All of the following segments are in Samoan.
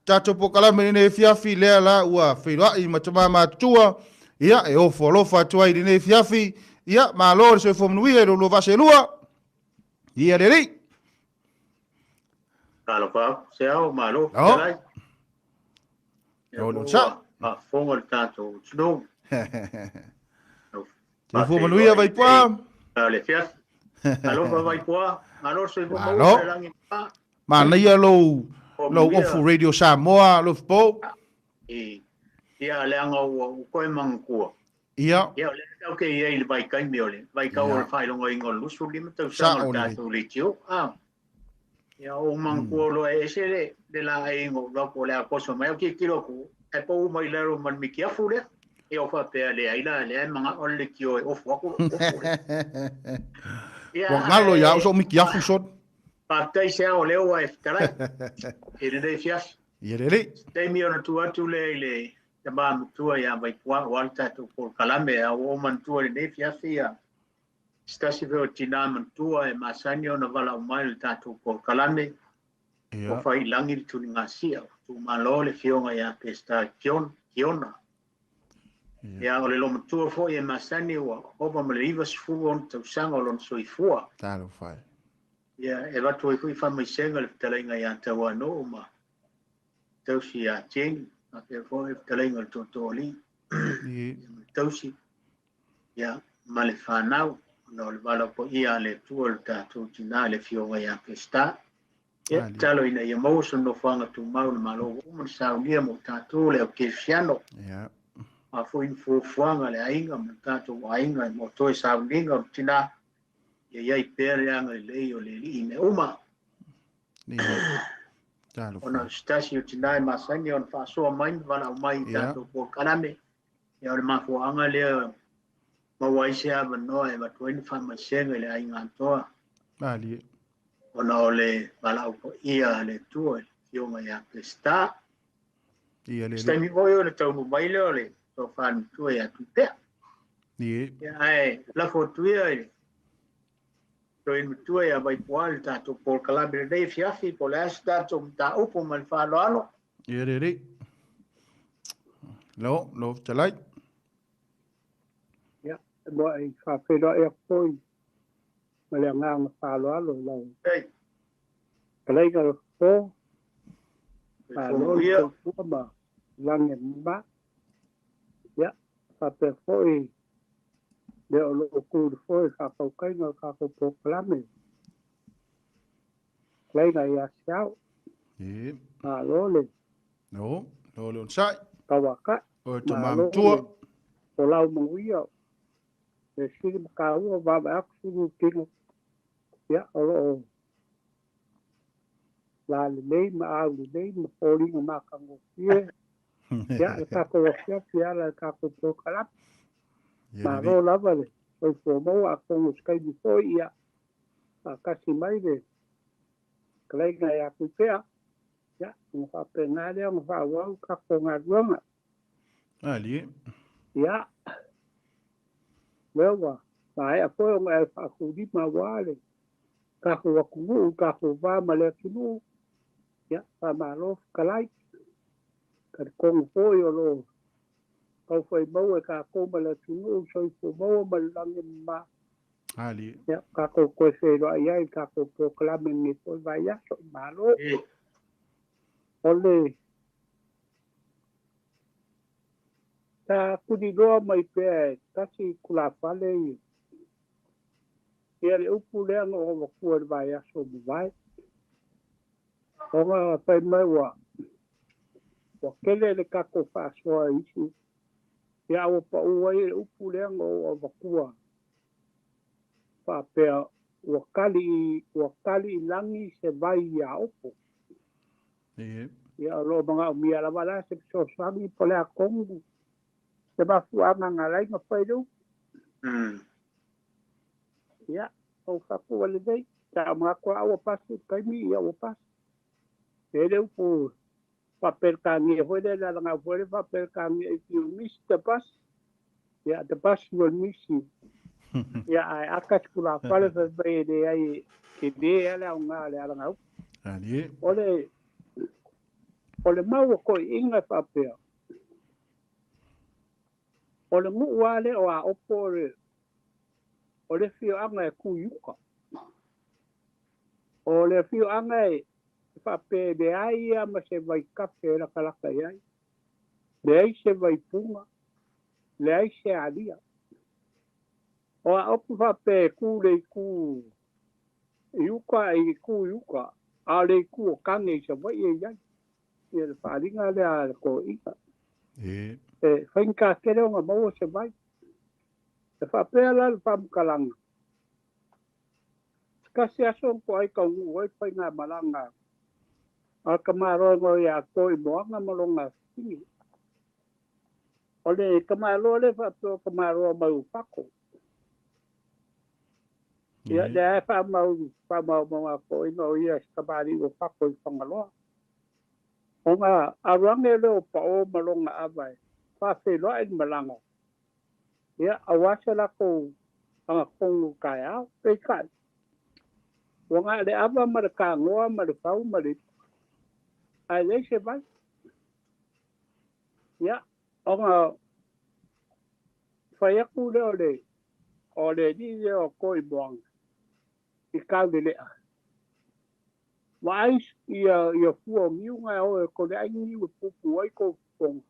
Tatou polokalame i lenei afiafi, lea la ua feiloai ma tama matutua, ia, e ofo alofa atu ai i lenei afiafi, ia, malo le soifua manuia i lo lua vaa seelua. Ia le alii. Talofa atu, se ao, malo, Lao. fetalai. Ia Lao le po onosai. ua faafofoga le tatou atunuu. Soifua manuia Faafeiloai i Vaipua. le afiafi. Alofa Vaipua, malo le soifua maua Malo. ma le lagi e mama. Manaia lou O lou manuia. ofu Radio Samoa Alofipo. I, ia, leaga ua toe manatua. Ia. Ia, o lea tatou te i ai i le vaitaimi o le vaitau o le faailogaina o le 25 tausaga o Sao le lelei. Tatou leitio. Ah, ia, ou manatua loa e ese le laeiga o atu o le a toso mai, au tilotilo atu, ae pau mai lalo ma le mitiafu lea. Ia, o faapea, leai la, lea e manao le leitio e ofu atu lou ofu lea. Ia, Ua galo ia au ae sou mitiafu son. faafetai se ao o lea ua e fetalai i lenei afiafi. Ia lelei. Se taimi ona tuu atu lea i le tama matua ia Vaipua aua le tatou polokalame. A ua ou manatua i lenei afiafi ia se tasi foi o tina matua e masani ona valaau mai i le tatou polokalame. Ua fai i lagi le tuligasia, ua tuumalo le afioga ia Peseta Kiona. Ia, o le lomatua foi e masani ua ova ma le 96 tausaga o lona soifua. Talofa e. Ia, e avatu ai foi faamaisega i le fetalaiga ia Tauanuu ma tausi ia Jenny, faapea foi le fetalaiga o le Tootooalii, ia ma le tausi, ia, ma le fanau, ona o le valaau paia a le Atua i le tatou tina le afioga ia Peseta. Ia, tatalo ina ia maua sona nofoaga tumau i le Malo ua uma ona saunia mo tatou le au kerisiano. A foi ni fuafuaga a le aiga ma le tatou aiga mo toe sauniga o le tina, ia i ai pea le agalelei o le Alii i mea uma. Ona o se tasi o tina e masani ona faasoa mai ma valaau mai i tatou polokalame, ia o le mafuaaga lea maua ai se avanoa e avatu ai ni faamaisega i le aiga atoa. Ona o le valaau paia a le Atua i le afioga ia Peseta. Se taimi foi ona taunuu mai lea o le tofa matua ia Tupea. Ia, ae lafo atu ia i le toeaina matua ia Vaipua i le tatou polokalame lenei afiafi, po o le a se tatou mataupu ma le faaaloalo. Ia lelei. Lo, lo fetalai. Ia, e muai faafeiloai atu foi ma le agaga faaaloalo i lau fetalaiga Lofo, malo le soifua ma lagi e mama. Ia, faapea foi le o lo o tu i le foe i le faatautaiga o le tatou polokalame, fetalaiga ia Seao. Malo le Lo, lo le onosai. Tauatai. Oe tama Malo matua. le folau manuia le sili ma taua vaavaai atu sulu tino. Ia, o lo o lalelei ma aulelei ma foliga matagofie. Ia, le tatou afiafi e ala i le tatou polokalame. Malo lava le soifua maua, atonu o se taimi foi, ia, faatasi mai le fetalaiga ia Tuipea. Ia, ona faapena lea ona faaauau tatou galuega. Alie. Ia, lea ua maea foi ona e faatulima aua le tatou atunuu, tatou va ma le atunuu. Ia, faamalo fetalai. Talitonu foi o lo o taufai maua e tatou ma le atunuu, soifua maua ma le lagi e mama. Alie. Ia, tatou toe feiloai ai i le tatou polokalame lenei foi vaiaso. Malo. O le sa tuliloa mai pea e tasi tulafale ia le upu lea na ou avatua i le vaiaso ua mavae. Ona fai mai ua tele le tatou faasoa i isi upu. Ia a ua pau ai le upu lea na ou avatua faapea ua tali i lagi se vai ia Opo. Ia o lo o manaomia lava la se fesoasoani po o le a tonu se mafuaaga na ala ai ona fai le upu. Ia, ou fatu ua lelei. Sa ou manatu lava ua pasi le taimi, ia ua pasi. E le upu faa-Peretania foi lea, le alagau foi lea faa-Peretania, if you miss the bus, yeah, the bus will miss you. Ia, ae ata se tulafale fai mai e leai, e tele lava le aoga o le alagau. O le O le mau o toeaiina e faapea, o le nuu lava lea o Aopo o le afioaga e tu i uta. O le afioaga e faapea e leai lava ma se vaitafe e latalata i ai, leai se vaipuga, leai se alia. O Aopo faapea e tu i le itu i uta, i itu i uta, a o le itu o Tane i Savaii e i ai. Ia le faaaliga lea a le toeaiina. E faigata tele ona maua se vai. E faapea la le faamatalaga, se tasi aso na toai taunuu ai le faigamalaga a le tamaloa e igoa ia Toimoaga ma lona fafine. O le tamaloa lea faapea o tamaloa mai Ufato. Ia, lea e faamau faamaumauga a toeaiina o ia se tamalii ua fato i Fagaloa. Ona alu ane lea o Pao ma lona ava e faafeiloai le malaga, ia, aua se latou agatonu i taeao. Peitai, ua na o le ava ma le tanoa ma le fau ma le ipu, ae leai se vai. Ia, ona fai atu lea o le o le alii lea o Toimoaga i Taulelea, vaai ia fua o niu na e o e tole ai niu e pupu ai tou fofoga.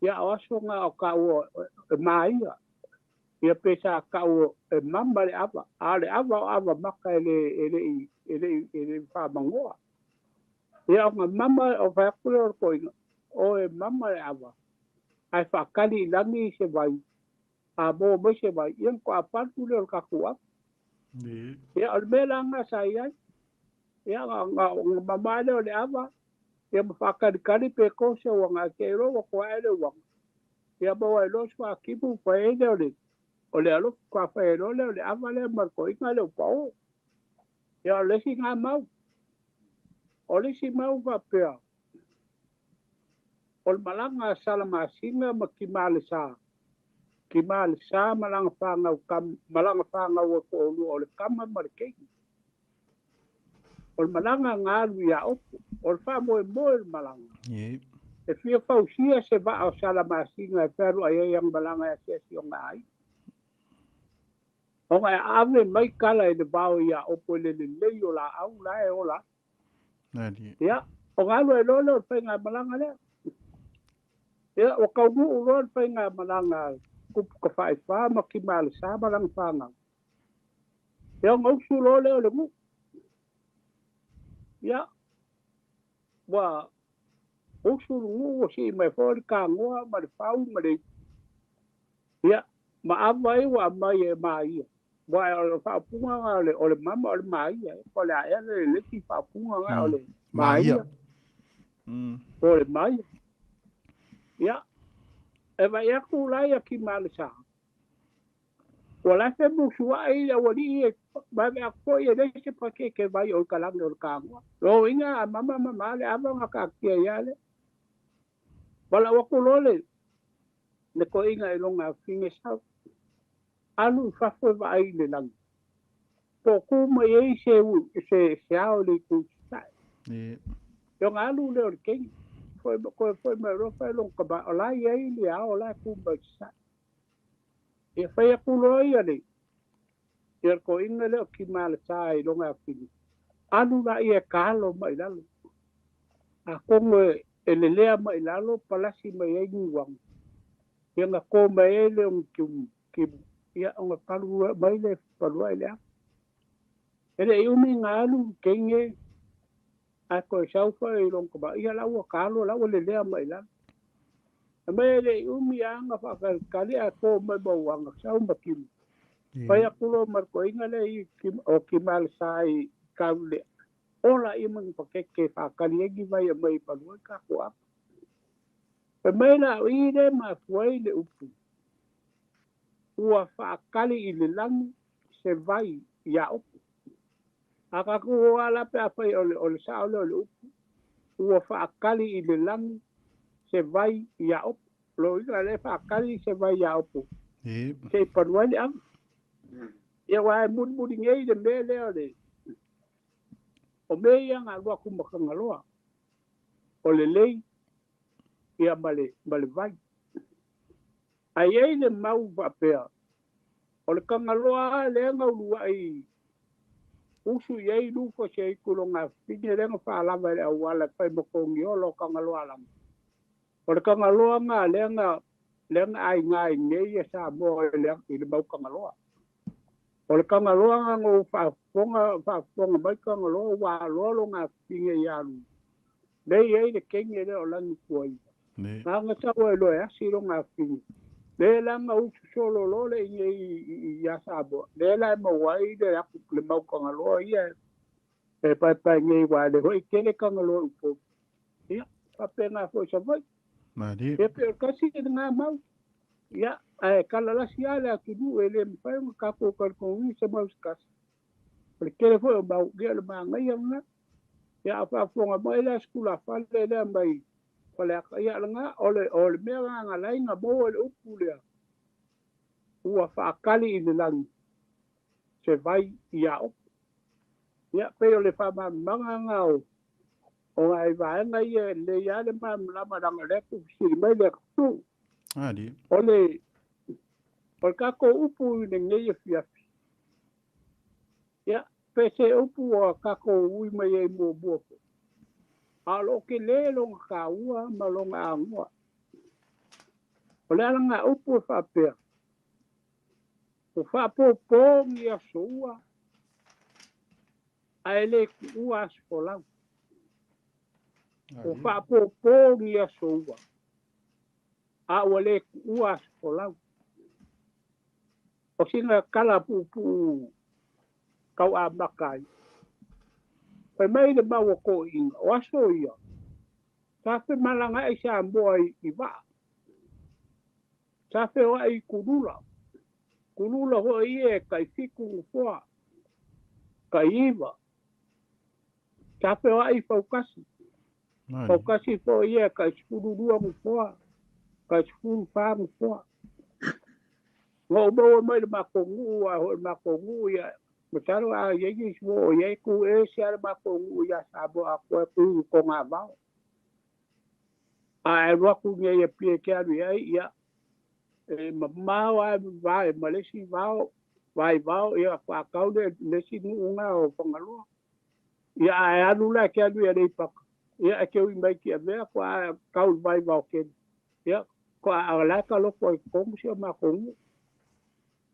Ia o aso na o taua e māia, ia pe sa taua e mama le ava, a o le ava o ava maka e le e le i e le i e le i faamagoa. Ia ona mama o fai atu lea o le toeaina, o e mama le ava, ae faatali i lagi se vai, a maua mai se vai, ia ona toa palu lea o le tatou ava. Ia o le mea la lena sa i ai, ia ona mama lea o le ava, ia ma faatalitali pe to se uaga, ae te i loa ua toa ae le uaga, ia maua ai loa si faatimu fai ai lea o le alofi, faatoa fai ai loa lea o le ava lea ma le toeaina lea o Pao. Ia o le isi lena mau. O le isi mau faapea, o le malaga a Salamasina ma Timalesa, Timalesa ma lana fanau tama, ma lana fanau e toalua o le tama ma le keiki. O le malaga na alu i Aopo, o le faamoemoe o le malaga, e fia fausia se vaa o Salamasina e fealuai ai ana malaga e asiasi i ona aiga. Ona e ave mai tala i le vao i Aopo i le lelei o laau la e ola ai. Ia, ona alu ai loa lea o le faigamalaga lea. Ia, ua taunuu loa le faigamalaga a Tupu Tafaifa ma Timalesa ma lana fanau. Ia, ona usu loa lea o le nuu. Ia, ua usu le nuu ua sii mai foi le tanoa ma le fau ma le ipu. Ia, ma ava ai ua aumai e Maia. Aua o le faaupuga lena o le mama o le Maia. Po o le a ea le isi faaupuga lena o le Maia. Po o le Maia. Ia, e vaai atu la ia Timalesa, ua la e femusuai le aualii e vave atu foi e leai se pakeke vai o i ka lagi o le tanoa. Lona uiga a mama mama le ava ona taatia ai lava lea. Valaau atu loa le toeaina i lona afine sau, alu i fafo e vaai i le lagi, po o tu mai ai se ao i le itu i sasae. Ia ona alu lea o le teine, toe foi mai loa fai lona tama, o la e i ai le ao la e tu mai i sasae. Ia fai atu loa ia le ia le toeaina lea o Timalesa i lona afine, alu laia e talo mai lalo. Atonu e lelea mai lalo palasi mai ai niuaga, ia ona to mai ai lea o ni kimu, ia ona palu mai lea e paluai le ava. E le i umi ona alu teine ae toe sau foi i lona tama, ia la ua talo, la ua lelea mai lalo. Fai mai e le i umi lava ona faatalitali ae to mai ma uaga, sau ma kimu. Fai atu loa ma le toeaina lea i o Timalesa i Kaulea, ola ia ma ni pakeke e faatali ai ni vai e aumai e palu ai tatou ava. Fai mai la o i lea e mafua ai le upu, ua faatali i le lagi se vai iā Opo. A tatou o lava la pe afai o le sao lea o le upu, ua faatali i le lagi se vai iā Opo. O lona uiga o lea e faatali se vai iā Opo se i palu ai le ava. Ia aua e mulimuli nei le mea lea o le o mea ia na alu atu ma Tagaloa. O le lei ia ma le vai. Ae i ai le mau faapea, o le Tagaloa lea na uluai usu i ai Lufa si ai tulogafafine lea na faalava i le auala e fai ma togiola o Tagaloa lava. O le Tagaloa na lea na aiga ai nei ia Samoa i le mau Tagaloa. O le Tagaloa na ou faafofoga mai Tagaloa ua aloa logafafine ia Lu. Lea i ai le kenge lea o lagi tuaiva. Nga tau e loe asi logafafine. Le la nga usu solo lo le inge i ia Samoa. Le la e maua ai le mau Tagaloa ia e paepae nei wa le hoi kele Tagaloa upo. Ia, faapena foi Savaii. Mali. Ia pe o kasi e ngā mau. Ia, ae kalalasi a le atunuu e le mafai ona tatou talitonuina se mau se tasi. O le tele foi o mau, ia o le manaia lena. Ia a faafofoga mai le aso tulafale lea mai Faleata, ia lena, o le mea lena na lai na maua i le upu lea, ua faakali i le lagi se vai ia opo. Ia, pei o le faamalamalamaga lena o nai vaega ia e lelei lava le malamalama leaga o lea e tuufesili mai le atunuu. Ali. O le tatou upu i lenei afiafi, ia, pe se upu ua tatou ui mai ai muamua foi, a o loo tele lona taua ma lona agoa. O le alaga upu e faapea, o faapopo ni aso ua, ae le tuua aso folau. O faapopo ni aso ua, a ua le tuua aso folau. O sina kala puupuu kau amata ai. Fai mai le mau a toeaiina, o aso ia, sa femalagaai Samoa i vaa. Sa feoai i kulula. Kulula foi ia e tai 7 nofoa, tai 9. Sa feoai i Faukasi. Faukasi foi ia e tai 12 nofoa, tai 14 nofoa. Na ou maua mai le matou nuu, a hoi le matou nuu ia, masalo a iai nisi o o iai tu e se a le matou nuu ia Samoa atoa e tu i Togavao. A e alu atu nei e pie ke alu iai, ia, e mamao a e vae ma le isi vao, vai vao, ia faatau le isi nuu na o Fagaloa. Ia a e alu la ke alu i Aleipata, ia e ke ui mai ki avea ko a kau le vai vao kele. Ia, ko a la ka loko ai komu si o matou nuu.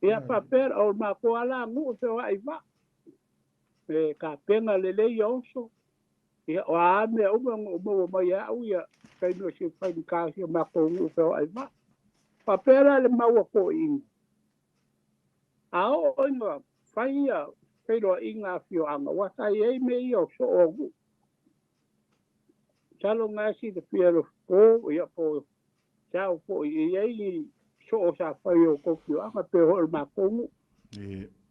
Ia faapea o matou ala nuu fe o ai va. E ka penga lelei ia oso. Ia o a mea uma o maua mai au ia taimi o si whainika si o matou nuu fe o ai va. Faapea la le mau a toeaiina. A oo ina fai ia feiloaiga afioaga, ua sa i ai mea ia o soo o nuu. Masalo na silafia e le po, ia po sao foi e i ai soo sa fai o tou afioaga pe hoi o le matou nuu.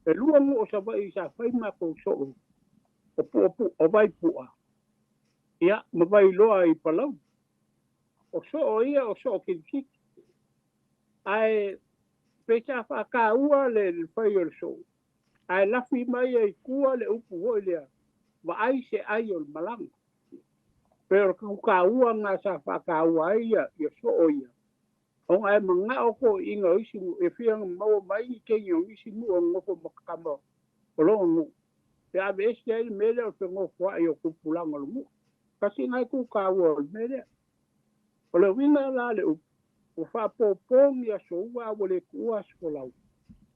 E lua nuu o Savaii sa fai matou soo, o Puapua, o Vaipua, ia, ma Vailoa i Palauli. O soo ia o soo kilikiki. Ae pe sa faataua le fai o le soo, ae lafi mai ai tua le upu foi lea, vaai se ai o le malaga. Pe o le kaua nga sa faataua ai ia soo ia. Ona e mangao toeaiina o isi nuu, e fia maua mai ni kegi o nisi nuu o nofo ma o lona nuu. E ave ese ai le mea lea o le fenofoai o tupulaga o le nuu. Kasi nai ku kaua o le mea lea. O le uiga la le upu, ua faapopo ni aso ua a ua le tuua aso folau.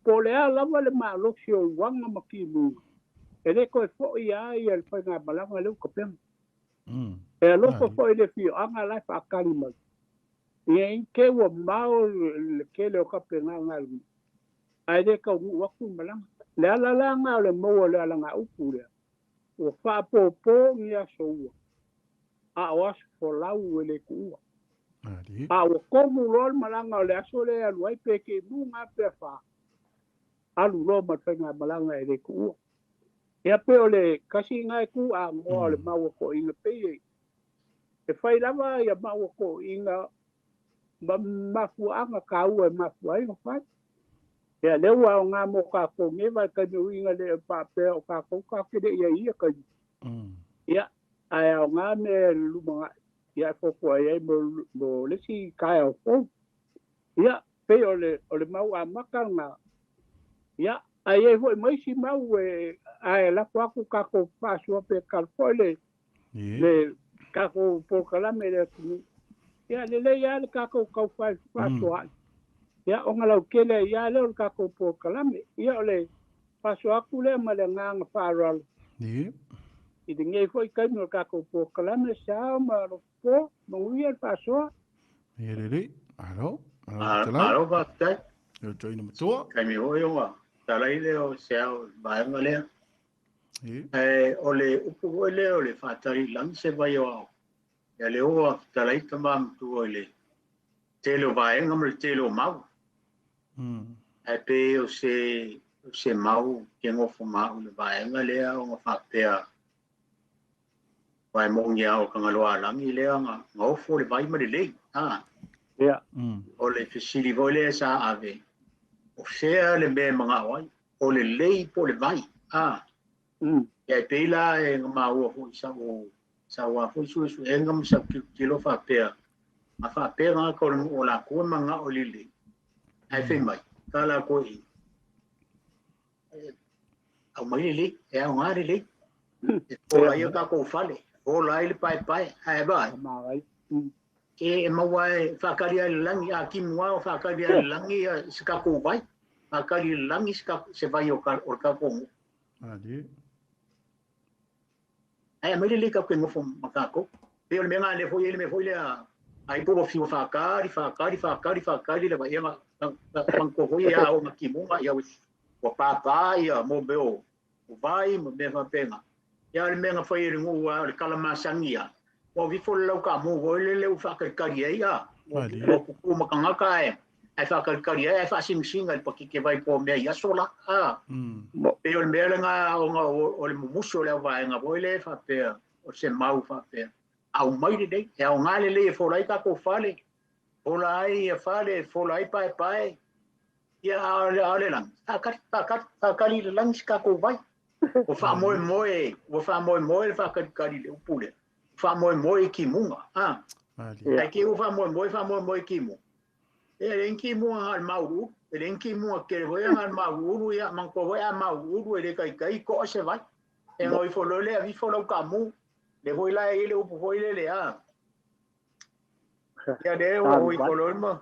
Po o le a lava le malosi o uaga ma timuga, e le toe foi lava ia le faigamalaga lea ua tapena. E alofa foi le afioaga la e faatali mai. Ia i te ua mao le tele o tapenaga a le nuu, ae le taunuu atu le malaga. Le ala la lena o le maua o le alagaupu lea, ua faapopo ni aso ua, a o aso folau e le tuua. A ua komu loa le malaga o le aso lea e alu ai pe timuga pe afa, alu loa ma le faigamalaga e le tuua. Ia pe o le kasi lena e tu agoa o le mau a toeaiina pei e fai lava ia mau a toeaiina ma mafuaaga taua e mafua ai ona fai. Ia lea ua aoga mo tatou nei vaitaimi uiga le faapea o tatou tatou te le i ai ia taimi. Ia, ae aoga mea e lumanai. Ia e fuafua i ai mo le isi taeao fou. Ia, pei o le mau amata lena. Ia, ae i ai foi ma isi mau e, ae lafo atu tatou faasoa pe tala foi le le tatou polokalame i le atunuu. Ia, lelei lava le tatou tau faasoaai. Ia, ona lautele ai lava lea o le tatou polokalame. Ia, o le faasoa atu lea ma le agaga faaaloalo i lenei foi taimi o le tatou polokalame, sao ma alofa, manuia le faasoa. Ia lelei, malo, malo. Malo faafetai. Ia toina matua. Taimi foi ona talai lea o se ao i le vaega lea. Ae o le upu foi lea o le faatali lagi se vai o ao. Ia lea ua fetalai tama matua i le tele o vaega ma le tele o mau. Ae pei o se mau ke ngofo mau le vaega lea o nga faapea vai moni ao kangaloa langi lea nga ofo le vai ma le lei. Ia. O le fesili foi lea sa ave. O fea le mea mangao ai. O le lei po le vai. Ia e pei la e nga maua foi sa ua foi suesuega ma sa tilotilo faapea. A faapea nga ka o la kua mangao le lei. Ai fai mai. Ka la kua i. Au mai le lei. E au ngā le lei. E pōla ia ka kou fale. Pōla ai le pae pae. Ai vai. E maua e whakari ai le langi, a ki mua o whakari ai le langi se ka kou vai. Whakari le langi se vai o ka kou. Ai mai le lei ka koe ngofo makako. Pe o le mea ngā le foi le mea foi lea. Ai po fiu whakari, whakari, whakari, whakari le vai nga panko foi ia o ngakimunga ia o pāpā ia mō mea o vai ma mea whapenga. Ia le mea ngā whai e rungu o le kalamasangi ia. Wa vifo le lau ka mō hoi le leu whakarikari ai ia. O kuku makangaka e. Ai whakarikari ai, ai whasingasinga i pakike vai po mea i asola. Pe o le mea le ngā o le mumusu o le au vaenga voi le whapea, o se mau whapea. Au mai le nei, e au ngā le lei e fōla ai kako whale. Fōla ai e whale, fōla ai pae pae. Ia a le langi. Whakari le langi si kako vai. O wha moe moe, o wha moe moe le whakarikari le upule. Wha moe moe ki munga. Ai ki o wha moe moe ki munga. E le ki munga ngā mauru, e le ki munga ke le ngā mauru ia, manko hoi a mauru e le kai kai ko se vai. E ngoi fo le a vi fo lau ka mu. Le hoi la e le upu hoi le le a. Ia le o i fo le ma.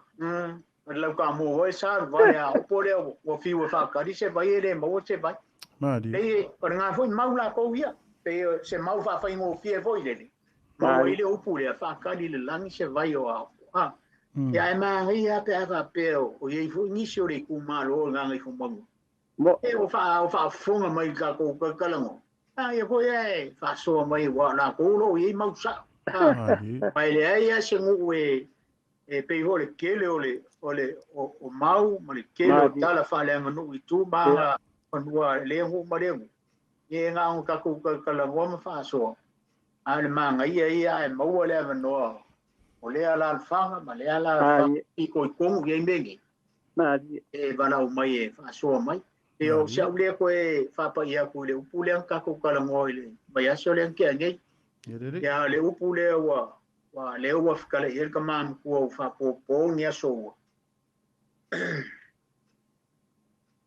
Lau ka mu hoi sa vai a upo le o fi o whakari se vai e le mau se vai. Pe o ngā foi mau la kou ia. Pe se mau whawhai ngō fie foi le. Mau i le upu le whakari le langi se vai o ao. Ia e maa ia pe a pe o iei foi nisi o le kumalo o ngā ngai fumangu. E o whaafonga mai ka kou kakalango. Ia foi e whaasoa mai wa la kou lo iei mau sa. Mai le ai a se ngu e pei ho le kele o le o mau ma le kele o tala whaleanga nu i tū maa fanua le ngu ma le ngu. Ia ngā o kakou kakalangoa ma whaasoa. A le maanga ia ia e maua le awanoa. O lea la alfanga ma lea la alfanga i koi kongu ia i mengi. E walau mai e whaasoa mai. E o sia ulea koe whapa ia koe le upu lea kakou kalangoa i le mai aso lea kia nei. Ia le upu lea ua lea ua whakale i ka maamkua u whapopo ni aso ua.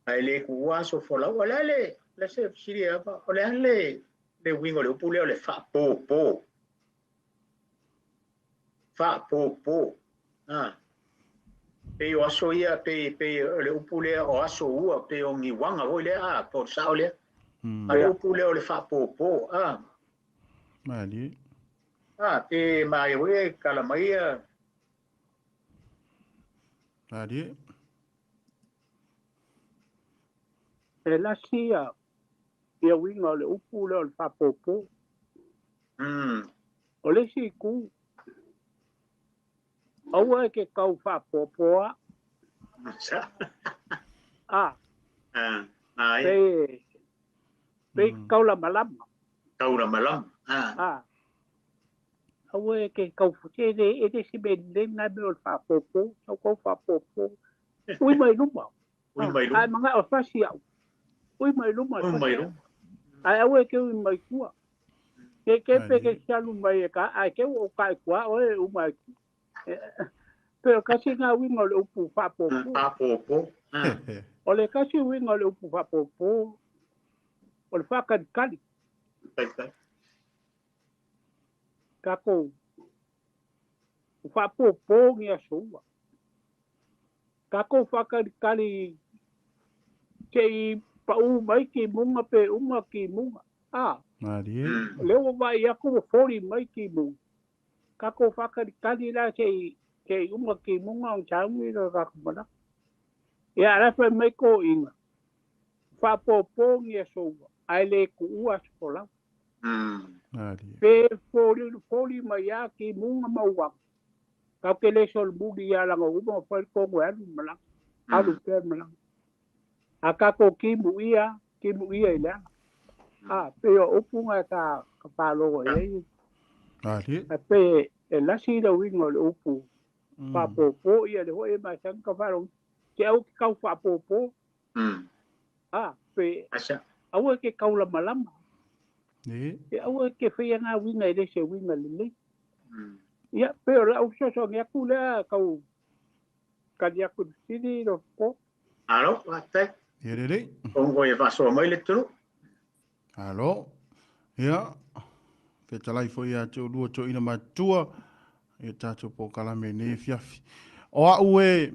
Ai le ku aso folau. O lea le, le se siri apa, o lea le le wingo le upu lea o le whapopo. Whapopo. Pe o aso ia, pe le upu lea o aso ua, pe o ngiwanga hoi lea, po sao lea. A le upu lea o le whapopo. Mali. Pe mai hoi kalamaia. Mali. E lasi ia winga o le upu lea o le whapopo. O le si ku. Aua e ke kau whapopoa. Pe kau la malama. Kau la malama. Aua e ke kau fute e le si me le ngai me o le whapopo. Au kau whapopo. Ui mai luma. Ui mai luma. Ai manga o whasi au. Ui mai luma. Ui mai luma. Ai aua e ke ui mai kua. Ke pe ke salu mai e ka ai ke o ka kua o e uma pe o kasi ngā uiga o le upu faapuapua. Faapuapua. O le kasi uiga o le upu faapuapua o le faakalikali. Tatou faapuapua ni aso uma. Tatou faakalikali se'i paʻū mai timuga pe uma timuga. A. Malie. O lea ua vaai atu ua foli mai timuga. Tatou faakalikali la se'i se'i uma timuga ona sauni lea o tatou malaga. Ia ae o la e fai mai toeaiina, faapuapua ni aso uma ae le tuua aso folau. Malie. Pe foli foli mai lava timuga ma uaga, tatou te le solomuli lava leaga ua uma ona fai le tonu e alu le malaga. Alu pea le malaga. A tatou timuia, timuia i le ala. A, pei o upu na sa ka faalogo i ai. Malie. Ae pei e lasi le uiga o le upu faapuapua, ia lea foi e masani ka faalogo. Te aua ke tau faapuapua. A, pe aua ke tau lamalama. E aua ke faia ngā uiga e le se uiga lelei. Ia, pei o lau fesoasoani atu lea tau tali atu i le fesili lau Afioga. Malo, faafetai. Ia lelei. Kongo e faasoa mai le atunuu. Malo. Ia, fetalai foi ia te oulua toeaina matutua i tatou polokalame i lenei afiafi. O au e,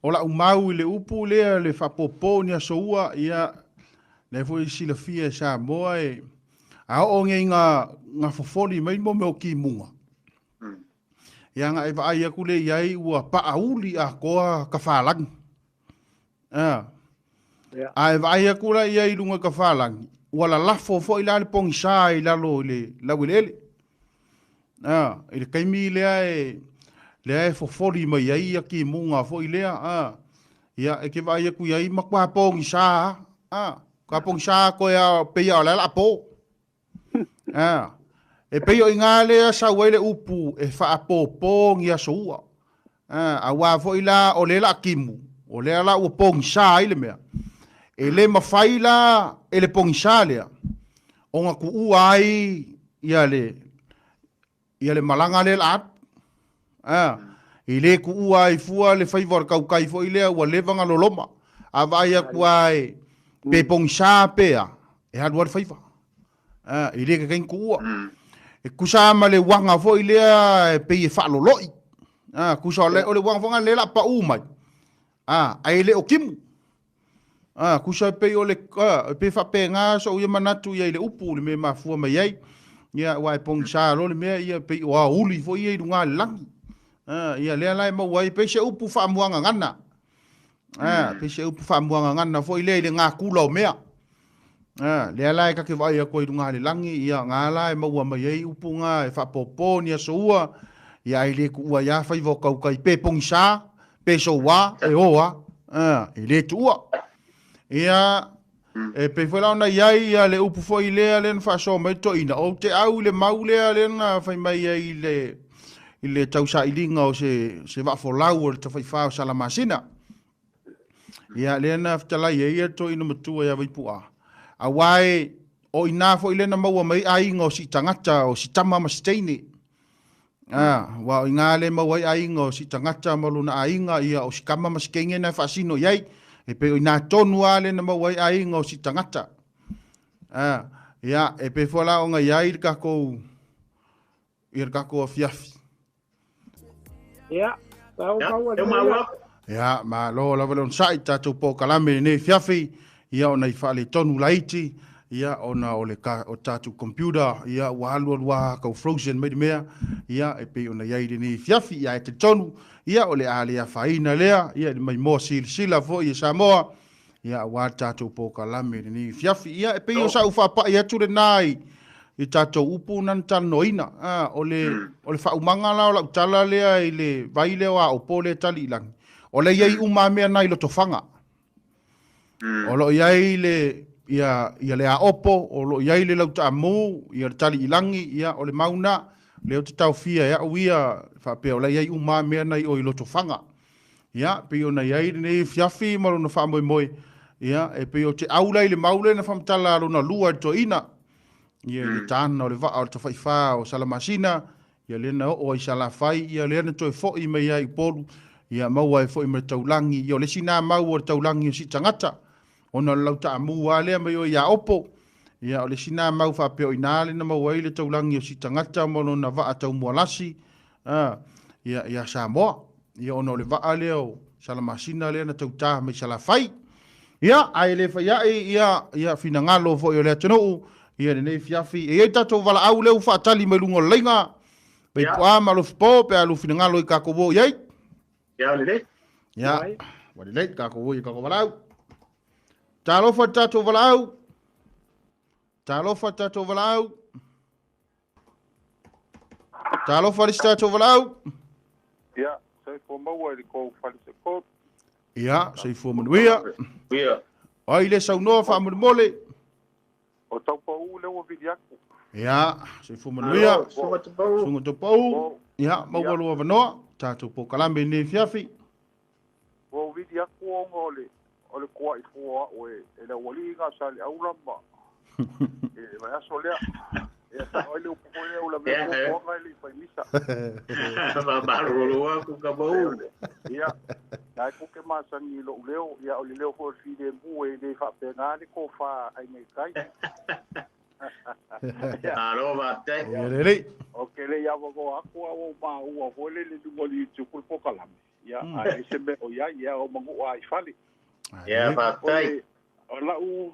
o lau mau i le upu lea le faapopo ni aso ua, ia, lea foi silafia e Samoa e, a oo nei nga, nga fofoli mai mo mea o kimuga. Ia nga e vaai aku lea i ai ua paauli atoa tafalagi. A. A e vaai atu la i ai i luga i tafalagi, ua lalafo foi la le pogisa i lalo i le laueleele. A, i le taimi lea e lea e fofoli mai ai ia timuga foi lea, a. Ia e te vaai atu i ai matua pogisa a, matua pogisa toe a pei lava o le a o le a po. A, e pei o i ina lea sau ai le upu e faapopo ni aso ua. A, auā foi la o lea la timu, o lea la ua pogisa ai le mea. E le mafai la e le pogisa lea ona tuua ai ia le, ia le malaga lea la alu. A, e le tuua ai fua le faiva o le tautai foi lea ua leva ona loloma. A vaai atu lava e, pe pogisa pe a, e alu lava le faiva. A, e le taitai ona tuua. E tusa lava ma le uaga foi lea e pei e faaloloi. A, tusa o le, o le uaga foi lena lea o le a pau mai, a, ae le o timu. A, tusa e pei o le, a, e pei e faapena sou ia manatu ia i le upu i le mea e mafua mai ai. Ia, aua e pogisa loa le mea, ia, pei o aoauli foi ia i luga o le lagi. A, ia, lea la e maua ai, pei se upu faamuagagana. A, pei se upu faamuagagana foi lea i le gakula o mea. A, lea la e ta te vaai atu ai i luga o le lagi, ia, na la e maua mai ai upu na e faapopo ni aso ua, ia, ae le tuua ai lava faiva o tautai pe pogisa, pe soua, e o lava, a, e le tuua. Ia, e pei foi la ona i ai ia le upu foi lea lea na faasoa mai le toeaina, ou te au i le mau lea lea na fai mai ai i le, i le tausailiga o se, se vaafolau o le tafaifa o Salamasina. Ia, lea na fetalai ai ia le toeaina matua ia Vaipu'a, auā e, o i ina foi lea na maua mai ai aiga o si tagata, o si tama ma si teine. A, aua o i ina lea e maua ai aiga o si tagata ma lona aiga, ia o si tama ma si teine na e faasino i ai. E pei o i ina tonu lava lea na maua ai aiga o si tagata. A, ia, e pei foi la ona i ai le tatou, ia le tatou afiafi. Ia, tau maua Ia, maua. Ia, malo lava le onosai tatou polokalame i lenei afiafi, ia ona i faaletonu laiti, ia ona o le ka, o tatou computer, ia ua alu alu lava tau frozen mai le mea, ia e pei ona i ai i lenei afiafi, ia ae talitonu, ia o le a le afaina lea, ia i le maimoa silasila foi e Samoa, ia aua le tatou polokalame i lenei afiafi. Ia e pei o sau faapai atu lena i, i tatou upu na na talanoaina. A, o le, o le faaumaga la o lau tala lea i le vai lea o Aopo lea e tali i lagi, o lea e i ai uma lava mea na i Lotofaga. O lo o i ai le, ia, ia le Aopo, o lo o i ai le Lautaamu, ia le tali i lagi, ia o le mau na, lea ou te taofia e au ia, faapea o la e i ai uma lava mea na i o i Lotofaga. Ia, pei ona i ai lenei afiafi ma lona faamoemoe, ia, e pei o te au la i le mau lea na faamatala lona lua i le toeaina. Ia i le tāna o le vaa o le Tafaifā o Salamasina, ia lea na oo ai i Salafai, ia lea na toe foi mai ai i Upolu, ia maua ai foi ma le taulagi. Ia o le isi na mau o le taulagi o Siitagata, ona o le lautaamu lava lea mai o ia Opo. Ia o le isi na mau faapea o i ina lea na maua ai le taulagi o Siitagata ma lona vaa taumualasi, a, ia, ia Samoa. Ia ona o le vaa lea o Salamasina lea na tautā mai Salafai. Ia, ae le fai a'i, ia, ia finagalo foi o le atunuu, ia lenei afiafi. E i ai tatou valaau lea ua faatali mai luga o le laiga, Vaipu'a ma Alofipo, pe a lou finagalo i tatou o i ai. Ia, lelei. Ia, ua lelei, tatou o i tatou valaau. Talofa i tatou valaau. Talofa i tatou valaau. Talofa le isi tatou valaau. Ia, soifua maua i le tou falesekolu. Ia, soifua manuia. Ia. O ai le saunoa faamolemole? O Taupau lea ua vili atu. Ia, soifua manuia. Susuga Taupau. Susuga Taupau. Ia, maua lou avanoa. Tatou polokalame i lenei afiafi. Ua ou vili atu ona o le o le toa'i fua o a'u e e le aualii na o Saleaula ma i le vaiaso lea. Ia sa'o ai le upu foi lea ua lavea puapuaga e le i fai misa. Faamalulu atu Taupau. Ia, na e tou te masani i lo'u leo, ia o le leo foi o le filemu e le faapena le tofa a Aiga i Tai. Malo faafetai. Ia lelei. Ou te le i avanoa atu a ua ou maua foi lele i luga o le YouTube le polokalame. Ia, ae leai se mea o i ai, ia o manua lava i fale. Ia, faafetai. O la'u,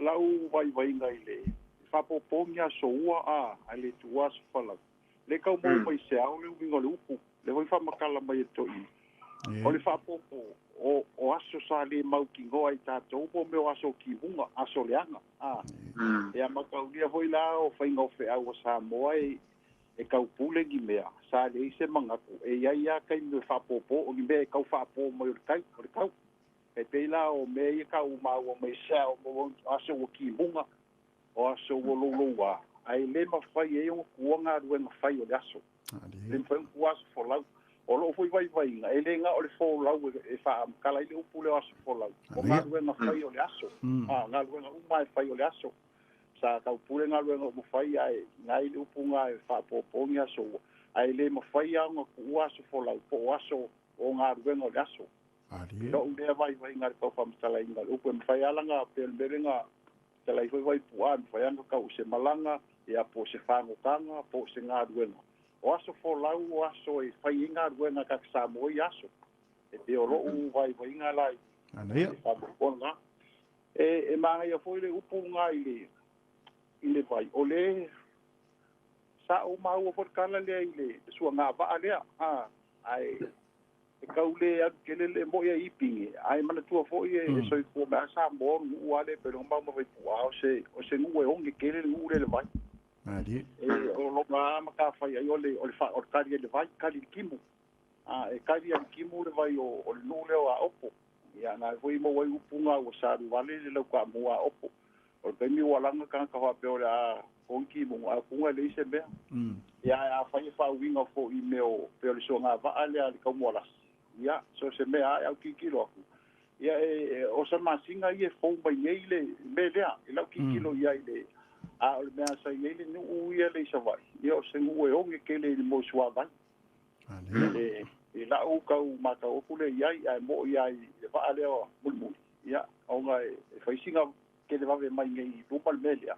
la'u vaivaiga i le faapopo ni aso ua a, ae le tuua aso folau. Le tau maua mai se ao le uiga o le upu, lea foi faamatala mai e toeaiina. O le faapopo o, o aso sa le mautinoa e tatou mo mea o aso timuga, aso leaga, a. Ia mataulia foi la o faiga o feau a Samoa e, e taupule ni mea, sa leai se manatu e i ai lava taimi e faapopo o ni mea e tau faapo mai o le tai, o le tau. E pei la o mea ia tau maua mai se ao mo aso ua timuga, o aso ua louloua, ae le mafai ai ona tuua galuega fai o le aso. Le mafai ona tuua aso folau. O lou foi vaivaiga, e le na o le folau e faamatala ai le upu lea o aso folau. O galuega fai o le aso. A, galuega uma e fai o le aso. Sa taupule galuega uma fai ae na i le upu na e faapopo ni aso ua. Ae le mafai lava ona tuua aso folau po o aso o galuega o le aso. Lou lea vaivaiga i le tau faamatalaina o le upu e mafai lava lana pei o le mea lea na fetalai foi Vaipu'a e mafai lava ona tau o se malaga, ia po o se fagotaga, po o se galuega. O aso folau o aso e fai ai galuega a tagata Samoa ia aso. E pei o lou vaivaiga la i le faamoemoe lena. E manaia foi le upu lena i le i le vai, o le sa ou maua foi le tala lea i le suaga vaa lea, a, ae e tau le alu tele le mo'i a Ipinge, ae manatua foi e soifua mai a Samoa, o le nuu a lea pei ona maua ma Vaipu'a, o se o se nuu e oge tele le nuu lea i le vai. E o lona a matafai ai o le o le o le kali ai le vai, kali i le timu. A e kali ai le timu le vai o o le nuu lea o Aopo. Ia na foi maua ai upu na ua salu vale le laukaamu o Aopo. O le taimi ua laga tagata faapea o le a o ni timuga, ae kuga e leai se mea. Ia ae afai e faauiga foi i mea o pei o le suagavaa lea a le Taumualasi, ia, so o se mea lava e au tilotilo atu, ia e o Salamasina ia e fou mai nei le mea lea, i lau tilotilo i ai i le, a o le mea sa i ai le nuu ia lea i Savaii, ia o se nuu e oge tele i le moe suavai. I lau tau matau atu lea i ai, ae mo'i lava i le vaa lea mulimuli, ia, ona e fai sina televave mai nei i luma le mea lea,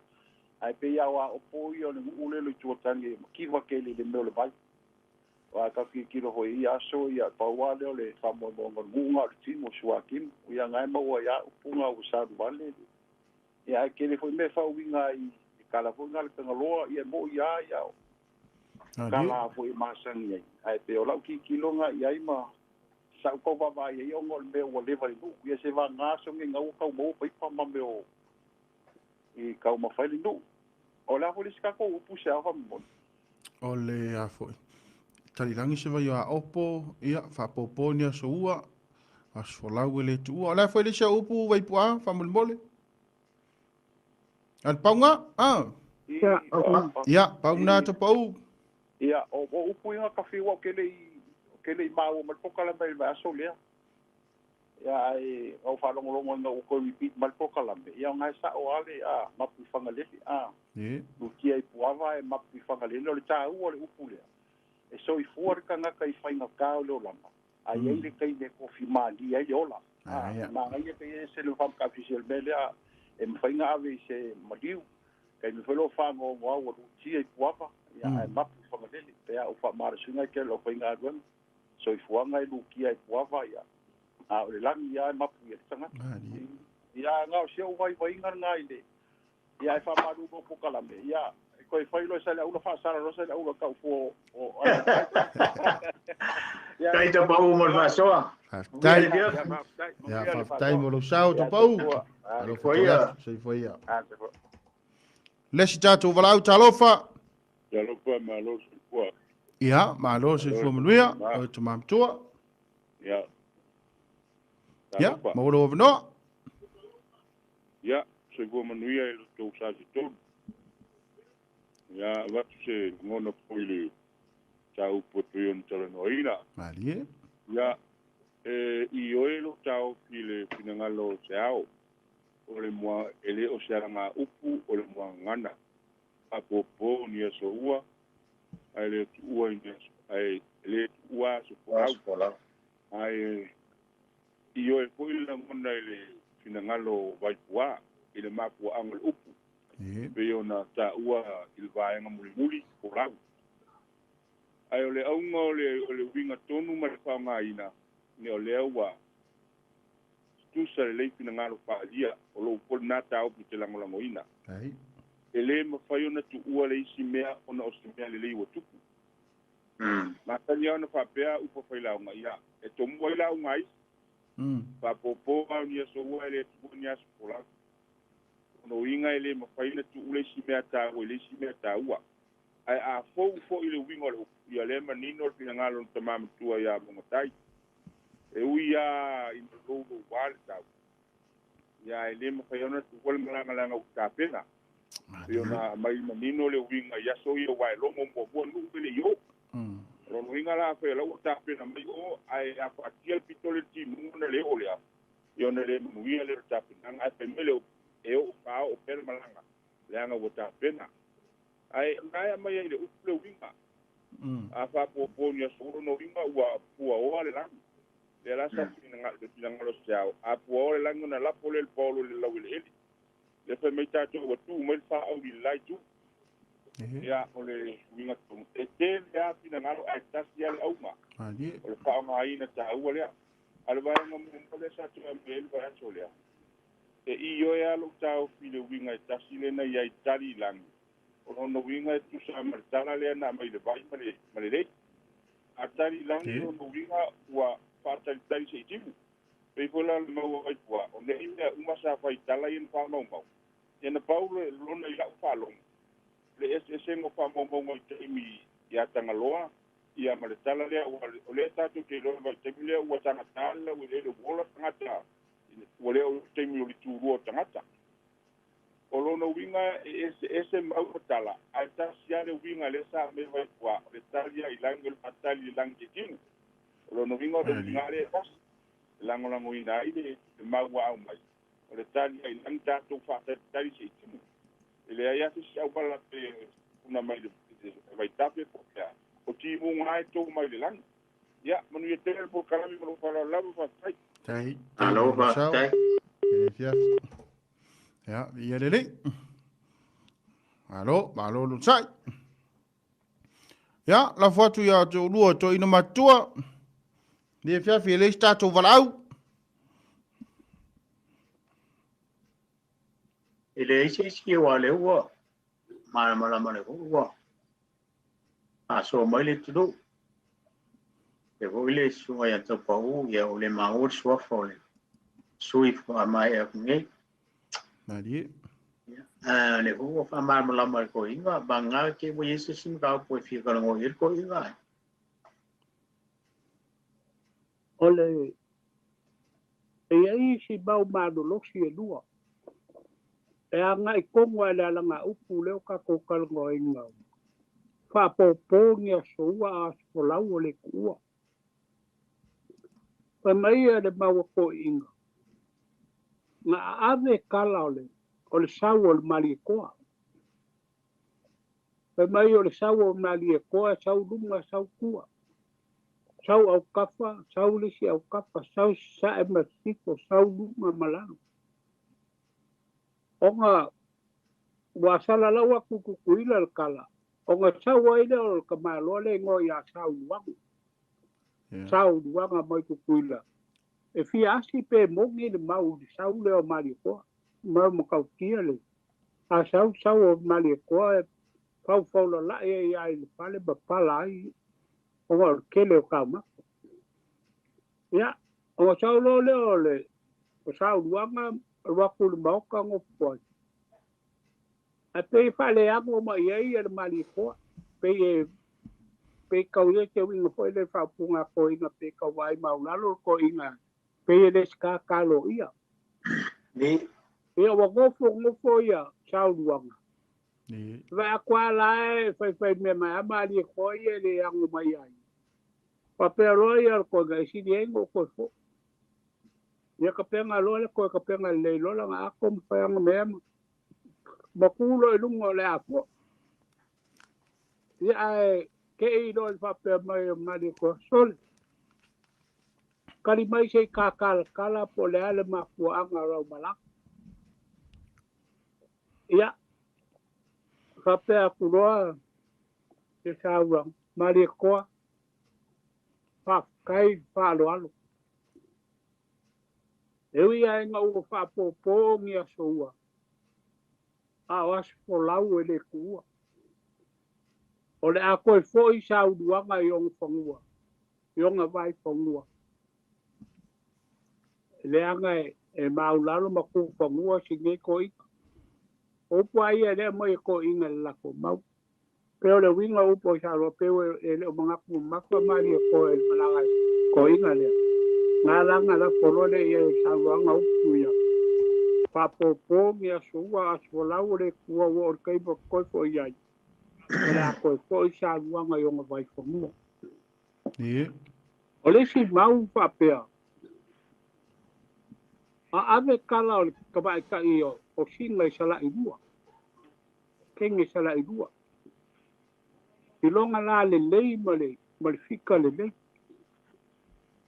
ae pei lava o Aopo ia o le nuu lea i tua tagi e mativa tele i le mea o le vai. Aua a tatou tilotilo foi i ia aso, ia, pau lava lea o le faamoemoega o le nuu na o le timu, o le suatimu, ia na e maua ai lava upu na ua salu vale. Ia ae tele foi mea e faauiga ai i tala foi na a le Tagaloa, ia e mo'i lava ia tala foi e masani ai. Ae pei o lau tilotilo na i ai ma sa ou tau vaavaai ai ona o le mea ua leva i le nuu. Ia se vagana aso nei na ua tau maua paipa ma mea o i taumafa ai le nuu. O le a foi le isi tatou upu se ao faamolemole? O le a foi. Talilagi se vai o Aopo, ia, faapopo ni aso ua, aso folau e le tuua. O le a foi le isi au upu Vaipu'a faamolemole? A le pauga? Ah. Ia, Ia, pau na Tapaau. Ia, o upu ia na tafiu au ke le i maua mai le polokalame i le vaiaso lea. Ia ae na ou faalogologo ina ua toe repeat mai le polokalame, ia ona e sao lava le a mapu i Fagalele a. Lutia i Puava ae mapu i Fagalele. O le taua o le upu lea, e soifua le tagata i faigata o le olaga, ae i ai le taimi e tofi malie ai le ola. A, manaia pe i ai se faamatafisi o le mea lea e mafai ona ave i se maliu. Taimi foi lea o faanoanoa ua lutia i Puava, ia ae mapu i Fagalele. Pe a ou faamalosiga ai tele o le aufaigaluega, soifuaga e lutia i Puava, ia, a o le lagi lava e mapu i ai le tagata. Ia, na o si ou vaivaiga lena i le, ia ae faamalulu o polokalame, ia, e toe fai loa i Saleaula, faasala loa Saleaula tau fua o ia, Tai Tapaau mo le faasoa. Faafetai. Ia, faafetai mo lou sao, Tapaau. Alofa ia. Soifua ia. Le isi tatou valaau, talofa. Talofa, malo soifua. Ia, malo soifua manuia, o tama matua. Ia. Ia, maua lou avanoa. Ia, soifua manuia i lo tou sa se tolu. Ia, avatu se lagona foi i le mataupu e pei ona talanoaina. Malie. Ia, e ioe lou taofi i le finagalo o se ao, o le mua, e le o se alagaupu, o le muagagana. Faapopo ni aso ua, ae le tuua i ni aso, ae le tuua aso folau. Ae ioe foi le lagona i le finagalo o Vaipuā i le mafuaaga o le upu, pei ona taua i le vaega mulimuli, folau. Ae o le auga o le, o le uiga tonu ma le faaaogaina, o lea ua tutusa lelei finagalo faaalia, o lou foi lena taofi ou te lagolagoina. E le mafai ona tuua le isi mea ona o se mea lelei ua tupu. Masani lava ona faapea upu a failauga, ia, e tomua ai lauga a isi. Faapopo a o ni aso ua e le tuua ni aso folau. Lona uiga e le mafai ona tuu le isi mea taua i le isi mea taua. Ae a fou foi le uiga o le upu, ia lea e manino le finagalo o le tama matua ia Mogatai. E ui lava ina louloua le tau, ia e le mafai ona tuua le malaga leaga ua tapena. Pei ona aumai manino le uiga i aso ia aua e logo muamua nuu e le i o. O lona uiga la afai o la ua tapena mai o ae afatia le pito lea i le timuga ona le oo lea, ia ona le manuia lea o le tapenaga. Ae fai mai le upu, e oo faaoo pea le malaga leaga ua tapena. Ae o lena e aumai ai i le upu le uiga. A faapopo ni aso lona uiga ua puaoa le lagi. Lea la sa finagalo se ao, a puaoa le lagi ona lapo lea i le paolo i le laueleele. Lea fai mai tatou ua tu mai le faauli i le la itu. Ia, o le uiga tonu, e tele lava finagalo ae tasi lava le auga. O le faaaogaina taua lea. A o le vaega muamua lea sa toe aumai ai le vaiaso lea, e ioe lava lou taofi i le uiga e tasi lea na i ai tali i lagi. O lona uiga e tusa ma le tala lea na aumai i le vai ma le, ma le lei. A tali i lagi, lona uiga ua faatalitali se i timu. Pei foi la o le mau a Vaipua, o nei mea uma sa fai i tala ia na faamaumau, ia na pau le lona i lau faalogo, le eseesega o faamaumauga i taimi ia Tagaloa, ia ma le tala lea, aua o lea tatou te iloa i le vaitaimi lea ua tagata le laueleele ua ola tagata, ua le o le taimi o le tulua o tagata. O lona uiga e eseese mau ma tala, ae tasi lava le uiga lea sa aumai Vaipua, o le tali lava i lagi o le faatali i le lagi e timu. O lona uiga o le uiga lea e tasi, e lagolagoina ai le mau ua aumai, o le tali lava i lagi tatou faatalitali se i timu. E leai lava se isi auala pe puna mai le vaitafe po o le a, o timuga lava e to mai le lagi. Ia, manuia tele le polokalame ma lou faaaloalo lava, faafetai. Tai, Malo, faafetai. Ia, ia lelei. Malo, malo lusai. Ia, lafo atu ia te ulua to ina matua. Le fiafi e le isi tatou valaau. E leai se isi aua o lea ua malamalama le foi ua faasoa mai le atunuu. E foi le susuga ia Taupau, ia o le maua le suafa o le sui faamaea atu nei. Malie. Ia, le foi ua faamalamalama e le toeaina, vagana te ua i ai se isi mataupu e fia talanoa i ai le toeaina. O le e i ai isi mau malolosi e lua e agai tonu lava i le alagaupu lea o tatou talanoaina, faapopo ni aso ua a aso folau o le tuua. Fai mai ia le mau a toeaiina, na aave kala o le o le sau o le Malietoa. Fai mai o le sau o le Malietoa e sau luma sau tua, sau autafa, sau le isi autafa, sau sasae ma sisifo, sau luma ma lalo. Ona ua salalau atu i Tutuila le kala, ona sau ai lea o le tamaloa le igoa ia Sauluaga. Sauluaga mai Tutuila. E fia asi pe moni le mau i le sau lea o Malietoa. Mau matautia le a sau sau o Malietoa e faufaulalai ai lava i le fale ma pala ai ona o le tele o taumafa. Ia, ona sau loa lea o le o Sauluaga alu atu i le maota nofo ai. Ae pei e faaleano mai i ai le Malietoa, pei e pei tau ia te uiga foi le faaupuga a toeaiina pe tau vaai maulalo le toeaiina pei e le sikakalo ia. Ni. Ia ua nofo nofo ia Sauluaga. Vaai atu lava la e faifai mea mai lava Malietoa ia e le ano mai ai. Faapea loa ia le toeaina e sili ai ona ou toe foi. Ia tapena loa le toe tapena lelei loa lana ato ma fai ana mea ma ma tu loa i luga o le a foi. Ia ae te i loa i le faapea mai o Malietoa, sole, kali mai se i kakalatala po o le a le mafuaaga o lau malaga. Ia, faapea atu loa se saunoaga, Malietoa, faafetai i le faaaloalo. E ui lava ina ua faapopo ni aso ua, a o aso folau e le tuua. O le a toe foi sauluaga i ona fanua, i ona vaifanua, leaga e maulalo ma tufanua si nei toeaina. O upu lava ia e le aumai e toeaiina i le latou mau. Pei o le uiga o upu o Samoa, pei e le o manatu mamafa Malietoa i le malaga a toeaiina lea. Na ala ona lafo loa lea i ai i saunoaga upu ia, Faapopo ni aso ua, aso folau o le Atua ua oo i le taimi ou te toe foi ai, o le a toe foi saunoaga i ona vaifanua. O le isi mau faapea, a ave tala o le tamaitai o Sina i Salailua, kenge Salailua, i lona la lelei ma le ma le fika lelei.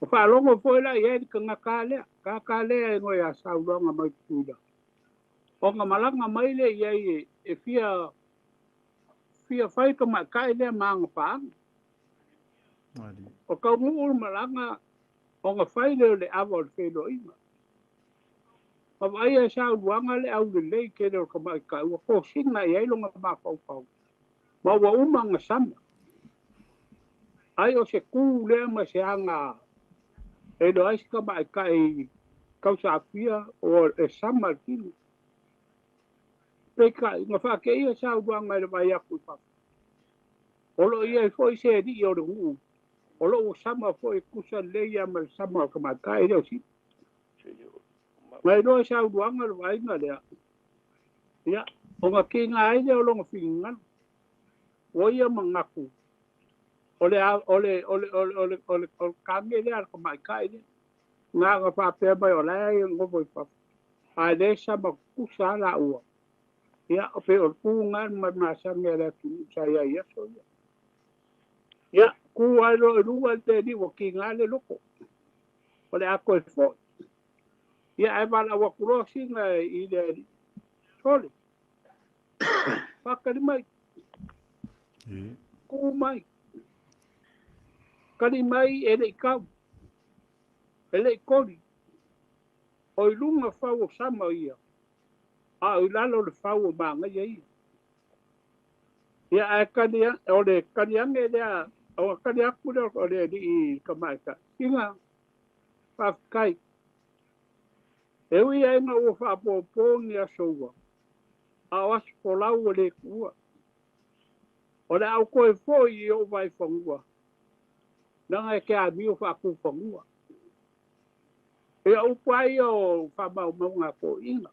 Ua faalogo foi la i ai le tagata lea, tagata lea e igoa ia Sauloga mai Tutuila, ona malaga mai lea i ai e fia fia fai tamaitai lea ma ana paaga. O taunuu le malaga ona fai lea o le ava o le feiloaiga. Ma vaaia e Sauluaga le aulelei tele o le tamaitai ua tosina i ai lona mafaufau, ma ua uma ona sama. Ai o se ku lea ma se aga e iloa ai se tamaitai tausaafia o e sama le tino. Peitai, na faateia Sauluaga i le vaai atu i fafo. O lo o i ai foi se alii o le nuu o lo o ua sama foi e tusa lelei lava ma le sama o le tamaitai lea o Sina. Na iloa e Sauluaga le vaaiga lea, ia, ona kiga ai lea o lona finagalo. Ua ia manatu, o le, o le, o le, o le, o le, o le, o le kage lea a le tamaitai lea. Na ona faapea mai o la e nofo i fafo, a le sama tutusa lava laua. Ia, pei o le tu lena ma le masani a le atunuu sa i ai i aso ia. Ia, tu ai loa i luga le alii ua tiga le loto. O le a toe foi. Ia, ae valaau atu loa sina i le alii. Sole, faatali mai. Ku mai. Kali mai e le i kau. E le i koli. O i luga fau o sama ia, a o i lalo le fau o manaia ia. Ia, ae kali, o le kali ane lea, o kali atu lea o le alii i le tamaitai. Sina, faafetai. E ui ai ina ua faapopo ni aso ua, a o aso folau ua le tuua. O le a ou toe foi i ou vaefanua, leaga e te amio faatufanua. Ia, o upu lava ia o faamaumauga a toeaiina.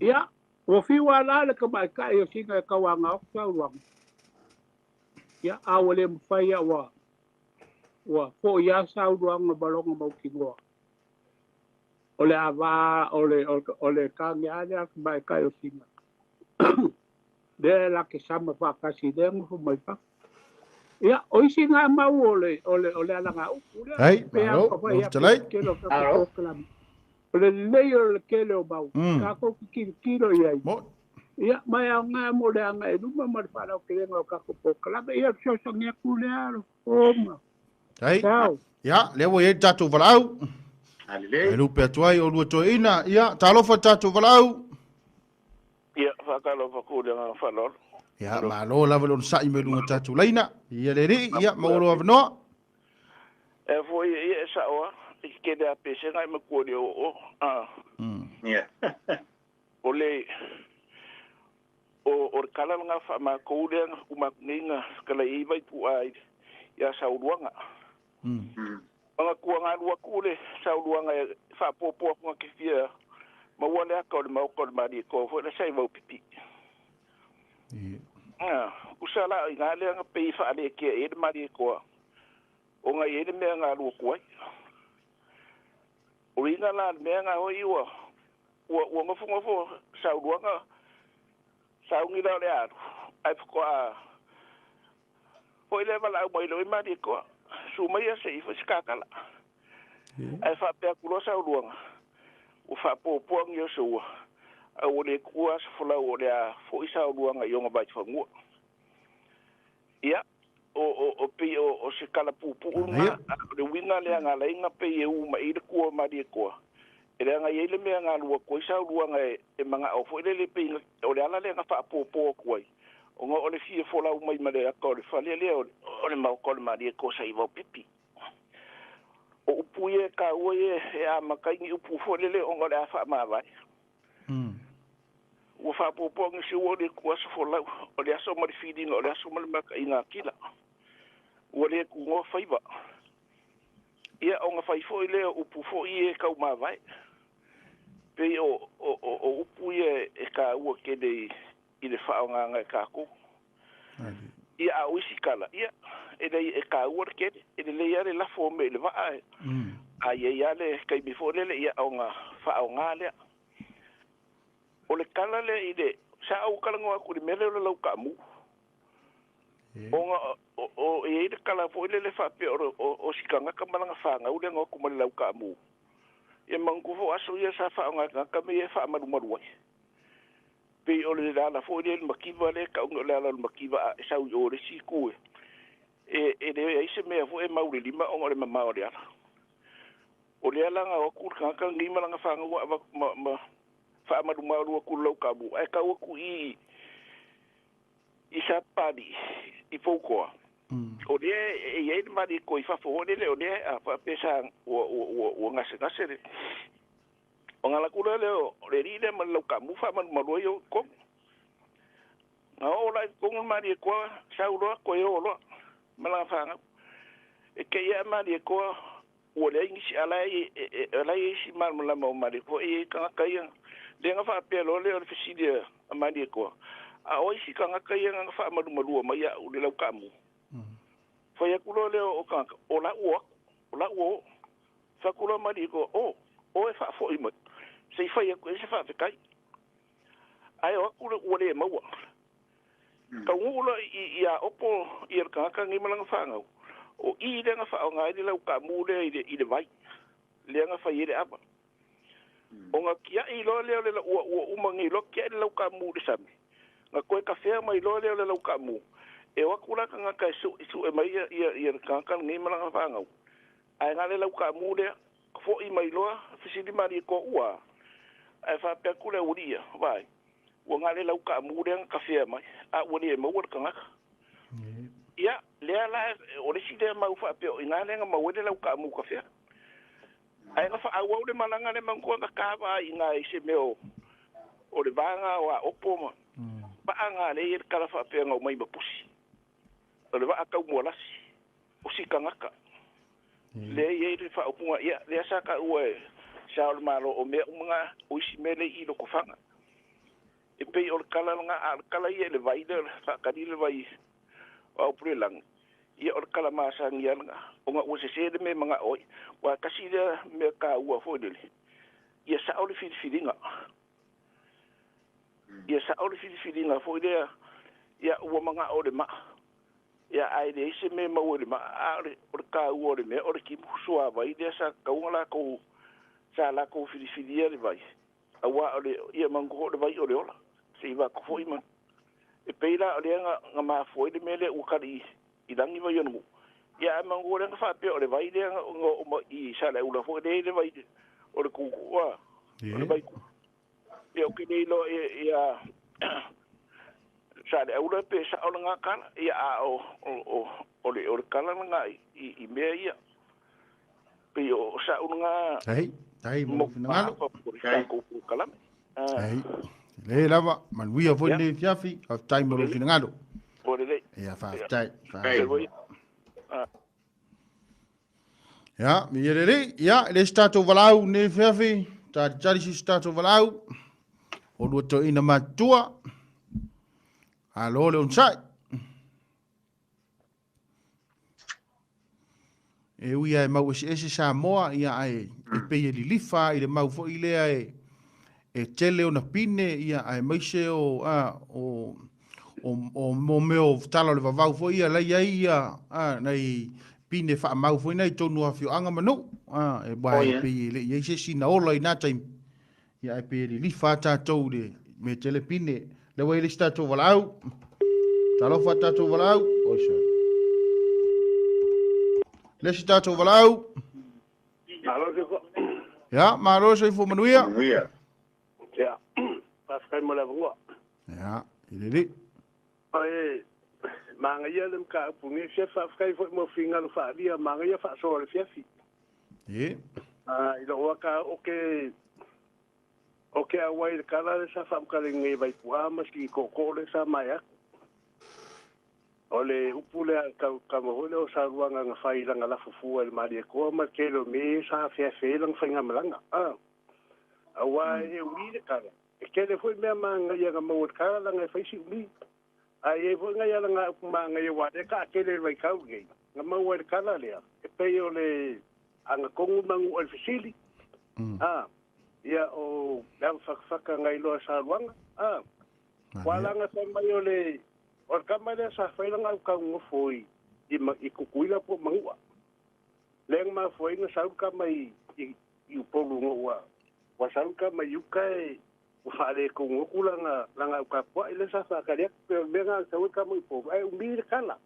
Ia, ua fiu lava la le tamaitai o sina e tauagaoto saunoaga. Ia, a ua le mafai lava ua. Ua fo'i lava saunoaga ma lona mautinoa. O le ava o le o le tane lava lea a le tamaitai o Sina, lea e la te sama faatasi lea e nofo mai fafo. Ia, o isi na mau o le o le o le alagaupu lea. Ai, Pe a malo, ka fai lau atu fetalai. i le tele o tatou polokalame. O le lelei o le tele o mau, tatou te tilotilo i ai. Mo. Ia, ma e aoga mo le agai i luma ma le faalauteleina o tatou polokalame. Ia, o le fesoasoani atu lea, Lofo. Ai. Ciao. Ia, lea ua i ai le tatou valaau. Alelei. E lupe atu ai o lua toeaina. Ia, talofa le tatou valaau. Ia, faatalofa atu i le agaga faaaloalo. Ia, malo lava le onosai mai luga o tatou laina. Ia le alii, ia, maua lou avanoa. E foi ia e sao lava, e te tele lava pesega e matua i le oo. Ia. O le o o le tala lena faamatou lea na uma atu nei na fetalai ai Vaituuaa i ia Sauluaga. Manatua na alu atu le Sauluaga e faapuapua atu na te fia maua le ata o le maota o le Malietoa foi lea sa i Vaupipi. Usa la o i ina lea na pei e faaletea i ai le Malietoa ona e i ai le mea na alu atu ai. O uiga la le mea na hoi ua ua ua nofonofo Sauluaga sauni la o le alu ae faatoa foi lea valaau mai loa i Malietoa, susu mai ia se i fai se kakala. Ae faapea atu loa Sauluaga, ua faapuapua ni oso ua, a ua le tuua aso folau o le a foi Sauluaga i ona vaefanua. Ia, o, o, o pei o, o se tala puupuu lena, a o le uiga lea na ala ai ona pei e u mai ai le tua o Malietoa, e leaga e i ai le mea na alu atu ai Sauluaga e, e manao foi lele pei na, o le ala lea na faapuapua atu ai, ona o le fia folau mai ma le ata o le fale lea o le, o le maota o le Malietoa sa i Vaopipi. O upu ia e taua ia e amata ai ni upu foi lele ona o le a faamavae. Ua faapuapua nisi ua le tu aso folau, o le aso ma le filiga, o le aso ma le makaiga akila. Ua le tunoa faiva. Ia, ona fai foi lea o upu foi ia e taumavae. Pei o, o, o, o upu ia e taua tele i, i le faaaogaina e tatou. Ia, a o isi tala, ia, e leai e taua le tele, e lelei lava le lafo o mea i le vaa, a i ai lava le taimi foi lele, ia, ona faaaoga lea. O le tala lea i le, sa ou talanoa atu i le mea lea o le laukaamu. Ona o, o, e i ai le tala foi lele faapea o, o, o si tagata ma lana fanau lea na o atu ma le laukaamu. Ia manatua foi o aso ia sa faaaoga e tagata mea ia e faamalumalu ai. Pei o le ala foi lea i le mativa lea e tau nei o le ala o le mativa a e sau i o i le isi itu e, e leai se mea foi e mau i le lima ona o le mamao o le ala. O lea la na o atu le tagata lenei ma lana fanau ua avatu ma, ma faamalumalu atu i le laukaamu ae tau atu i i Sapapalii, i Poutoa. O lea e i ai le Malietoa i fafo foi lele, o lea a faapea sa ua, ua, ua, ua gasegase le Ona alu atu loa lea o le alii lea ma le laukaamu faamalumalu ai o i totonu. Na oo la i totonu le Malietoa, sau loa toe o loa ma lana fanau. E te i ae Malietoa ua leai nisi, a o la e i ai isi malamalama o Malietoa, e i ai tagata ia. Lea na faapea loa lea o le fesili a Malietoa, a o ai isi tagata ia na faamalumalua mai au i le laukaamu? Fai atu loa lea o tagata, o la ua o atu, o la ua o. Fai atu loa Malietoa, o, o e faafoi mai, se i fai atu i ai se faafetai. Ae o atu ua le maua. Taunuu loa ia Opo ia le tagata lenei ma lana fanau, o i lea na faaaoga ai le laukaamu lea i le vai, lea na fai ai le ava. Ona tiai loa lea o le ua ua uma nei loa tiai le laukaamu i le sami, na toe tafea mai loa lea o le laukaamu, e o atu la tagata e sue mai ia le tagata lenei ma lana fanau, ae na le laukaamu lea, foi mai loa, fesili malie koa ua, ae faapea atu le aualii ia, vaai, ua na le laukaamu lea na tafea mai, a ua le maua le tagata. Ia, lea la, o le isi lea mau faapea o i ina lea na maua ai le laukaamu tafea. Ae na faaauau le malaga lea manatua na kava ai i ina i se mea o le vaga o Aopo ma vaa na lea e i ai le tala faapea na omai ma pusi. O le vaa tau mualasi, o si tagata. Lea e i ai le faaupuga, ia, lea sa taua e Sa o le Malo, o mea uma na, o isi mea lea i Lotofaga. E pei o le tala lena, a o le tala ia i le vai lea, faatali le vai o Aupulelagi. Ia o le tala masani lava lena, ona ua sese le mea e manao ai. Aua tasi lea mea taua foi lele, ia sao le filifiliga. Ia sao le filifiliga foi lea, ia ua manao i le maa, ia ae leai se mea e maua i le maa, a o le, o le taua o le mea o le timu suavai lea sa tatau ona latou, sa latou filifilia le vai, aua o le, ia manatua foi o le vai o le ola, se i avatu foi ma, e pei la o lea na, na mafua ai le mea lea ua tali i lagi vai o le nuu. Ia ae manatua lea na faapea o le vai lea na, na oo mai i Saleaula foi lea e i ai le vai o le tuutuu, a, o le vai tuu. Ia ou te le iloa ia, ia Saleaula pe sao lena tala, ia a o, o, o, o le, o le tala lena i, i, i mea ia. Pei o sa'u lena Hei, tai mo mo finagalo. o le tatou polokalame. Hei, lelei lava, manuia foi Ia. lenei afiafi, faafetai mo lou finagalo. Ua lelei. Ia, faafetai, Ia faafetai. Ia, mi e lelei, ia, e le se tatou valaau lenei afiafi, talitali se isi tatou valaau, o lua toeaina matutua, alo le onosai. E ui lava e mau eseese Samoa, ia ae e pei e lilifa i le mau foi lea e e tele ona pine, ia aemaise o a o o o mo mea o tala o le vavau foi ia la i ai ia a nai pine faamau foi nei i totonu o afioaga ma nuu a e Oh aua e yeah. pei e le i ai se isi na ola i na taimi ia ae pei e lilifa lava tatou i le mea tele pine. Lea ua i ai le isi tatou valaau. Talofa tatou valaau. Oi sorry. Le isi tatou valaau. Malo se Ia, malo soifua manuia. Manuia. Ia, faafetai mo le avanoa. Ia, i lelei. Ae manaia le mataupu nei fiafi, faafetai foi mo finagalo faaalia, manaia faasoa le fiafi. Ie. I lou ata o ke o ke auai i le tala lea sa faamatalaina nei e Vaipua ma si tootoo lea sa maea atu. O le upu lea a le tama foi lea o Saluaga na fai i lana lafo fua i le Malietoa ma le tele o mea ia sa afeafe ai lana faigamalaga. Aua e umi le tala, e tele foi mea manaia na maua i le tala leaga e fai si umi. Ae i ai foi nai alagaupu manaia aua o lea e taatele i le vaitau lenei, na maua i le tala lea, e pei o le agatonu ma nu'u ai le fesili, a, ia o le avafatafata nai loa Saluaga, a, ua laga fai mai o le, o le tama lea sa fai lana autaunofo i, i, i Tutuila po o Manua. Lea na mafua ai ona sau le tama i, i, i Upolu ona ua, ua sau le tama i uta e, ua faaletonu atu lana, lana autapua'i lea sa faatali atu. Pei o le mea lena na sau ai le tama i Upolu, ae umi le tala.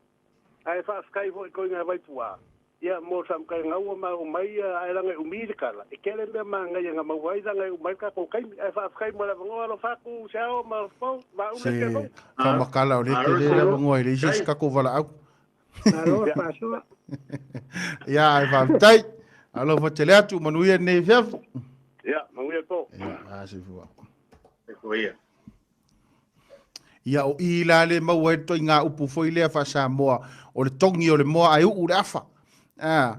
Ae faafetai foi i toeaiina Vaipua, ia mo le faamatalaga ua maua mai ia, ae leaga e umi le tala, e tele mea manaia na maua ai leaga e uma ai le tatou taimi. Ae faafetai mo le avanoa alofa atu Seao ma Alofa Maule Se Tevou. faamatala o lea e tele le avanoa e leai se isi tatou valaau. Malo le faasoa. Ia, ae faafetai. Alofa tele atu, manuia lenei afiafi. Ia, manuia le po. Ia, a soifua. Soifua ia. Ia, o i la le maua ai le ituaiga upu foi lea faa-Samoa, o le togi o le moa ae uu le afa. Ah.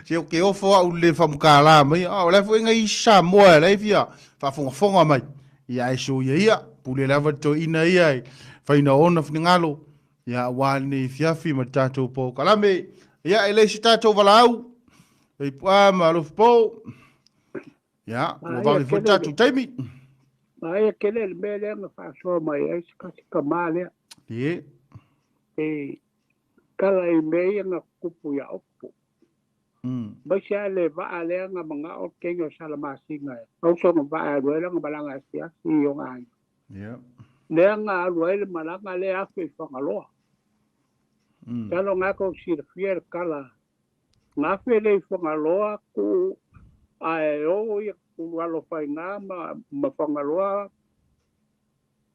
Se o ke ofo au le whamukala mai. Ah, o la foi ngai Samoa la fia faafogafoga mai. Ia ai so ia ia, pule lava le toeaina ia e whaina ona finagalo. Ia aua lenei fiafi ma le tatou polokalame. Ia e leai se tatou valaau. Leipu'a ma alofa po. Ia, ua Maia vave foi le tele le tatou taimi. maia tele le mea lea na faasoa mai ai se kasi tama lea. Ie. E tala i mea ia na tutupu ia Opo. Aemaise lava le vaa lea na manao le teine o Salamasina e fau sona vaa e alu ai lana malaga asiasi i ona aiga. Ia. Lea na alu ai le malaga lea afe i Fagaloa. Masalo o lena tou silafia le tala na afe lea i Fagaloa tuu ae o ia Ulualofaiga ma Fagaloa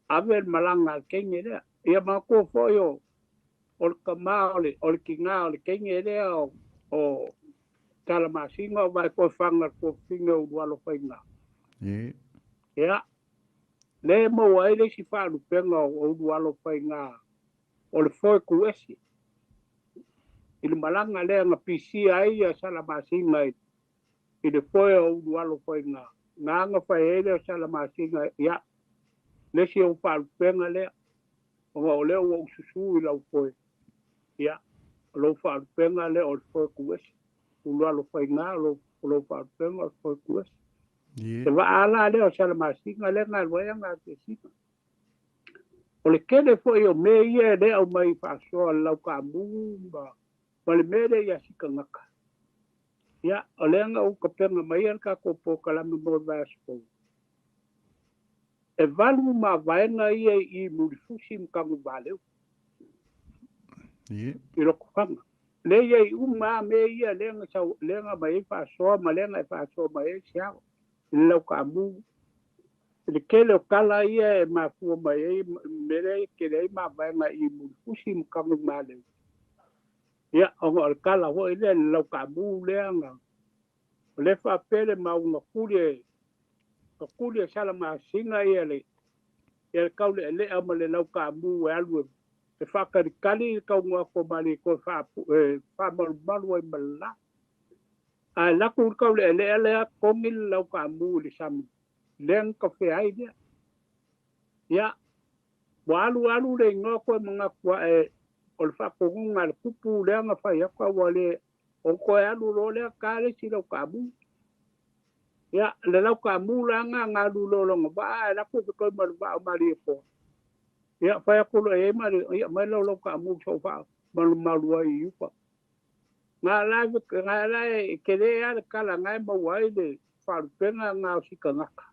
ave le malaga a le teine lea. Ia manatua foi o o le tama o le o le tina o le teine lea o o Talamasina o vae koe faga le tuafafine o Ulualofaiga. Ia, lea e maua ai le isi faalupega o Ulualofaiga o le foe tuese i le malaga lea na pisia ai ia Salamasina i le foe o Ulualofaiga, na aga fai ai lea o Salamasina, ia, le isi ou faalupega lea. Ona o lea ua ou susū i lau foe, ia, o lou faalupega lea o le foe kuese. Ulualofaiga o lou faalupega o le foe kuese. Le vaa la lea o Salamasina lea na alu ai ana asiasiga. O le tele foi o mea ia e le aumai faasoa le laukaamu ma le mea lea ia Sikagata. Ia, o lea na ou tapena mai le tatou polokalame mo le vaiaso fou. E 8 mavaega ia i Mulifusi ma Tanumaleu. I Lotofaga. Le ia i uma mea ia lea na sau lea na mai ai faasoa ma lea na e faasoa mai ai se ao. I le laukaamu. Le tele o tala ia e mafua mai ai mea lea e tele ai mavaega i Mulifusi ma Tanumaleu. Ia, ona o le tala foi lea le laukaamu lea na o le faapea le mauga kuli e kuli e Salamasina ia le taulealea ma le laukaamu e alu e faakalikali le tauga atu o Malietoa e faamalumalu ai ma le la. Ae laku le taulealea lea togi le laukaamu i le sami lea na kafea ai lea. Ia, ua alu alu le igoa koe manatu ae o le faatonuga a le tupu lea na fai atu ua le o toe alu loa lea ta le isi laukaamu. Ia, le laukaamu la nga nga alu loa lona vaa ae laku e fetoi ma le vaa o Malietoa. Ia, fai atu loa i ai ia mai lau laukaamu so faamalumalu ai i uka. Nga la e tele a le kala ngai maua ai le faalupega nga o Sikagata.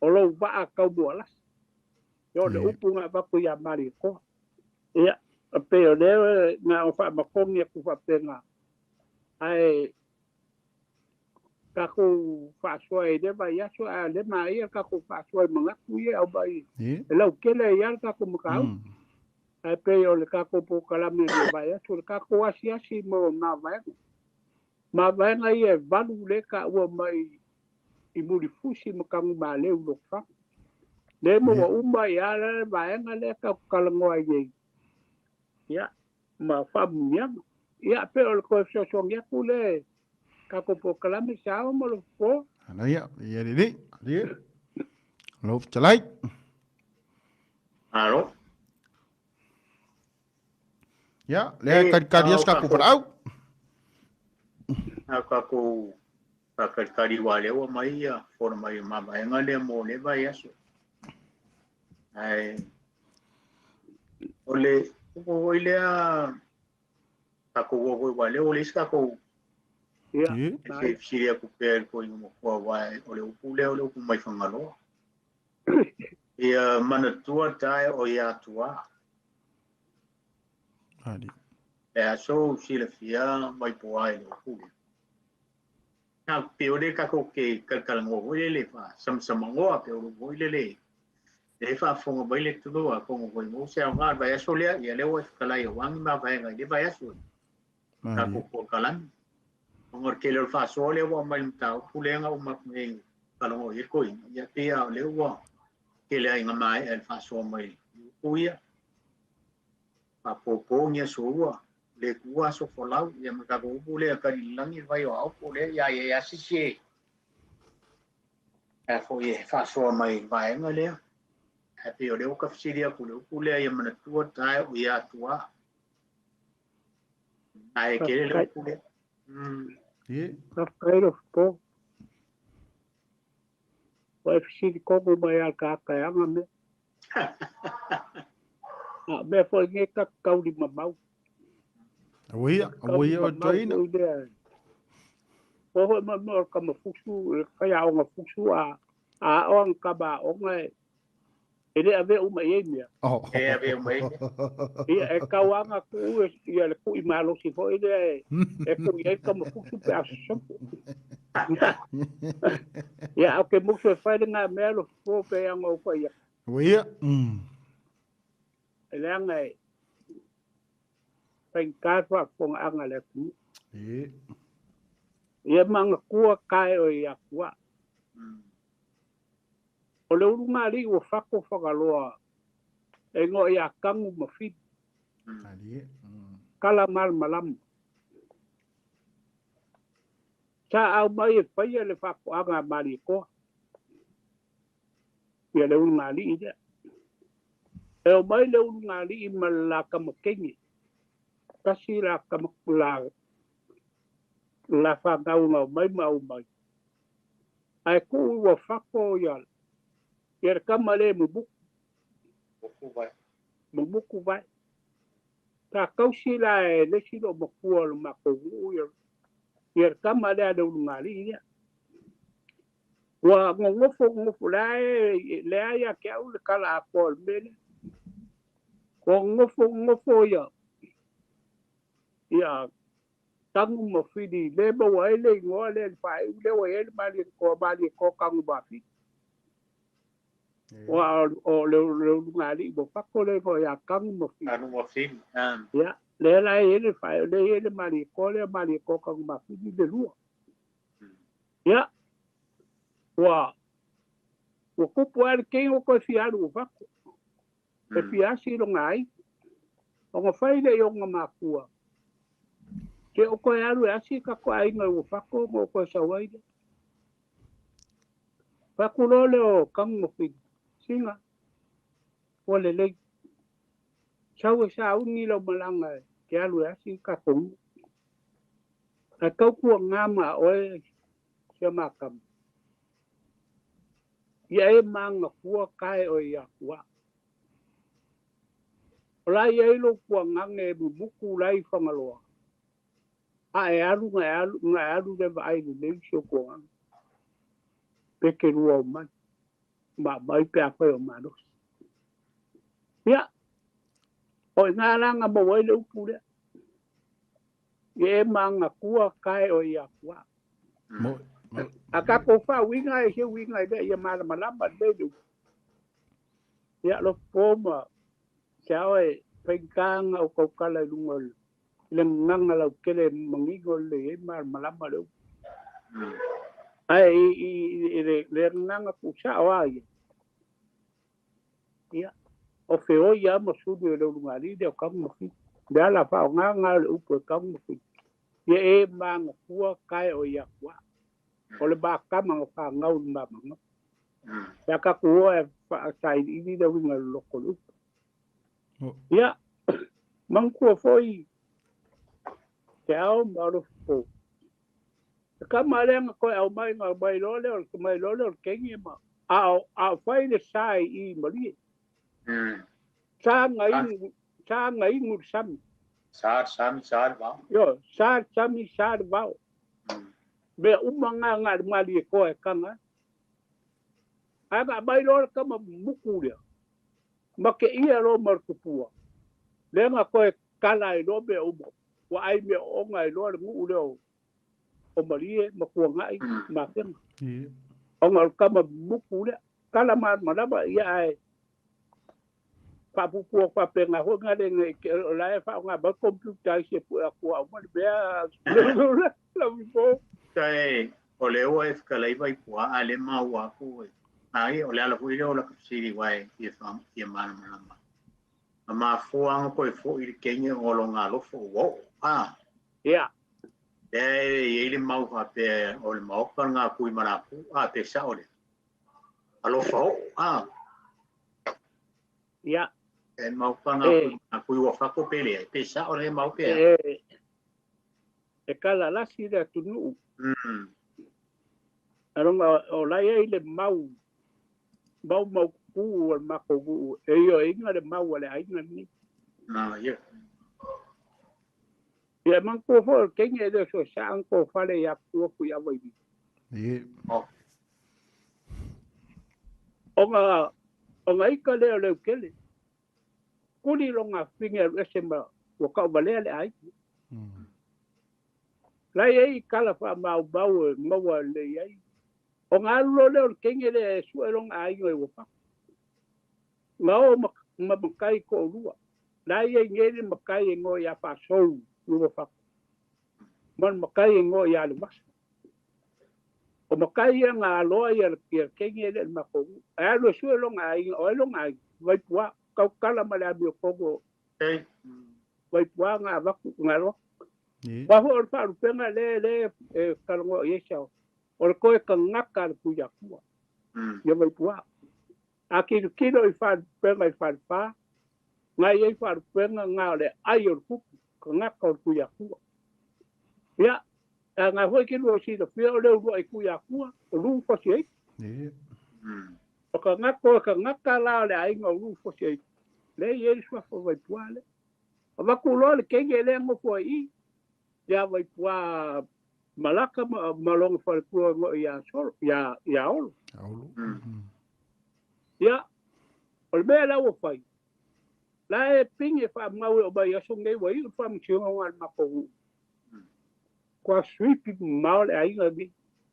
O lou vaa tau mualasi. Ia o le upu na avatu ia Malietoa. Ia, pei o lea na o faamakogi atu faapena. Ae tatou faasoa i le vaiaso ae le maia tatou faasoa i manatu ia au mai e lautele ai le tatou mataupu. Ae pei o le tatou polokalame i le vaiaso, le tatou asiasi mo mavaega. Mavaega ia e 8 le taua mai i Mulifusi ma Tanumaleu i Lotofaga. Le mo ua uma ia le vaega lea tatou talanoa ai nei. Ia, ma faamuniaga. Ia, pei o le toe fesoasoani atu le tatou polokalame sa o ma lo fofo. Ana ia, ia lelei. Ia. Lau fetalai. Alo. Ia, lea e kalikali ia se tatou valaau. A tatou faakalikali ua lea ua mai ia fono mai o mavaega lea mo le vaiaso. Ae o le upu foi lea tatou o foi ua lea ua leai se tatou Ia, se fesili atu pea i le toeaina matua aua o le upu lea o le upu mai Fagaloa. Ia manatua tae o ia atua. Ali. E aso silafia mai poa i le upu lea. Na pe o le tatou ke kalakalangoa foi lele fa samasamagoa pe o le foi lele le faafofoga mai le atunuu a fofoga foi mo se aoga le vaiaso lea ia lea ua e fetalai auagi mavaega i le vaiaso tatou polokalame. Ona o le tele o le faasoa lea ua aumai le mataupu lea na uma atu nei falogo i ai le toeaina, ia pei lava o lea ua tele ai ina maea le faasoa mai i upu ia. Faapopo ni aso ua, le tuua aso folau, ia ma tatou upu lea kalilalagi le vai o aopo lea, ia ia sisi e a foi e faasoa mai i le vaega lea. Ae pei o lea ua tafesili atu le upu lea ia manatua tae o ia atua. Ae tele le upu lea. Ia. Faafetai lo fofo. Ua e fesili tonu mai lava i le tagata e ana mea. A o mea foi nei ta te taulimamau. Aua ia, aua ia o toeaina. Taulimamau foi lea. O foi ma mea o le tamafusu, le faiaoga fusu a ao ana tama aoga e le avea uma i ai mea. E avea uma i ai mea. Ia, e tau lava na tuu ia le tui malosi foi lea e tui ai le tamafusu pe a sosopo. Ia, au ke musu e fai le ngā mea lo fofo pe anga o fai atu. Aua ia. E leaga e faigata le faafofogaaga a le atunuu. Ia manatua tae o ia atua. O le ulugalii ua fato Fagaloa e igoa ia Tanu ma Fili. Kala malamalama. Sa au mai e faia le faatoaga a Malietoa. Ia le ulugalii lea. E o mai le ulugalii ma le la kamakenge. Tasi la kama la la fanau na o mai ma au mai. Ae tuu ua fako ia ia le kama le mumuku. Mumuku vai. Sa kausi la e le isi loomatua o le matou nuu ia ia le tama lea a le ulugalii lea. Ua nonofo nonofo lea e lea ia te au le tala atoa o le mea lea. Ua nonofo nonofo ia ia Tanu ma Fili le maua ai le igoa lea i le faaiu lea ua i ai le Malietoa, Malietoa Tanu ma Fili. Ua o le ulugalii ua fako le igoa ia Tanu ma Fili. Tanu ma Fili. Ia, lea la e i ai le faaiu, lea e i ai le Malietoa lea, Malietoa Tanu ma Fili le lua. Ia, ua tupu lava le tino toe fia alu ua fako. E fia asi lona aiga. Ona fai lea i ona makua, Ke o koe alu e asi tatou aiga ua fako ona o koe sau ai lea. Fai atu loa lea o Tanu ma Fili, Sina, ua lelei. Sau e sauni lau malaga e te alu e asi tatou nuu. Ae tautuana ma oe sia makama. Ia e manatua kae oe ia tua. O la e i ai lou tuagage e mumutu la e i Fagaloa, a e alu na e alu, na e alu lea vaai lelei si ou tuagage. Pe te lua o mai, ma aumai pe afai o malosi. Ia, o i ina la na maua ai le upu lea. Ia e manatua kae oe ia tua. A tatou faauiga e se uiga e lea ia malamalama lelei le upu. Ia alofa ma se ao e faigata ona ou tautala i luga o le gagana lautele e manino lelei ai ma malamalama le upu. Ae i le gagana tuusao lava ia, ia, o feoi lava ma sulu e le ulugalii lea o Tanu ma Fili. O le ala faaaoga lena o le upu e Tanu ma Fili. Ia e manatua kae o ia tua. O le makama na fanau i le mamagau. Pe a tatou o e faasailiili le uiga o le loko o le upu. Ia, manatua foi te ao ma alofa po. Le tama lea na toe aumai na aumai loa lea o le mai loa lea o le kenge ma a o a o fai le sa i i Malie. Sa na inu sa na inu le sami. Sa le sami, sa le vao. Ioe, sa le sami, sa le vao. Mea uma na na le Malietoa e taga ai. Ae na aumai loa le tama muku lea, ma te ia loa ma le tupua, lea na toe tala ai loa mea uma, ua ai mea oona ai loa le nuu lea o o Malie ma Tuanai ma Afega. Ona o le tama muku lea, tala malamalama ia ae faapuupuu atu faapena foi na le nei o la e faaaoga mai computer ai se pue atu au ma le mea lau ifo. Tai o le ua e fetalai Vaipua a le maua aku e ai o le ala foi lea o laka fesili aua e fia fia malamalama. Na mafua ona toe foi le kenge ona o lona alofa ua oo. A. Ia. Lea e i ai le mau faapea o le maota lena a Tuimalapu, a pe sao lea? Alofa oo, a. Ia. E maota lena a Tui ua fako pe leai, pe sao lea mau pe a? E kala lasi le atunuu. Aloga o la e i ai le mau, mau mau kuku o le matou nuu e ioeina le mau a le aiga lenei. Ah, ia. Ia e manatua foi o le teine e le o soe saa ona tofale ia atu atu i Availima. Ie. Oh. Ona, ona ika lea o Leutele, kuli lona fafine alu ese ma ua tauvalea le aiga. La e i ai tala faamaumau e maua lelei ai. Ona alu loa lea o le teine lea e sue lona aiga i Uafato. Na oo ma, ma matai toalua. La e i ai nei le matai e igoa ia Faasou i Uafato ma le matai e igoa ia Levasa. O matai ia na aloa ia le ia le teine lea i le matou nuu. Ae alu e sue lona aiga, o ai lona aiga? Vaipua. Tautala ma le amiotonu Ei. Vaipua na avatu, na aloa. Aua foi o le faalupega lea lea e talanoa i ai Sao, o le toe tagata a le Tuiatua, ia Vaipua. A tilotilo i faalupega i Falefa, Nga i ai faalupega nga o le ai o le tupu, tagata o le Tuiatua. Ia, a nga foi ke lua silafia o le uluai Tuiatua, o lu fasi ai. O tagata o tagata la o le aiga o lu fasi ai. Le i ai le suafa o Vaipua le. Avatu loa le keiki e le nofo ai i, ia Vaipua malaka ma lona faletua ngo ia solo ia ia Olo. Olo. Ia, o le mea la ua fai. La e pingi e whaamau e o mai aso nei wa i o whaamutio ngā le mako. Kua suipi mao le aiga ni.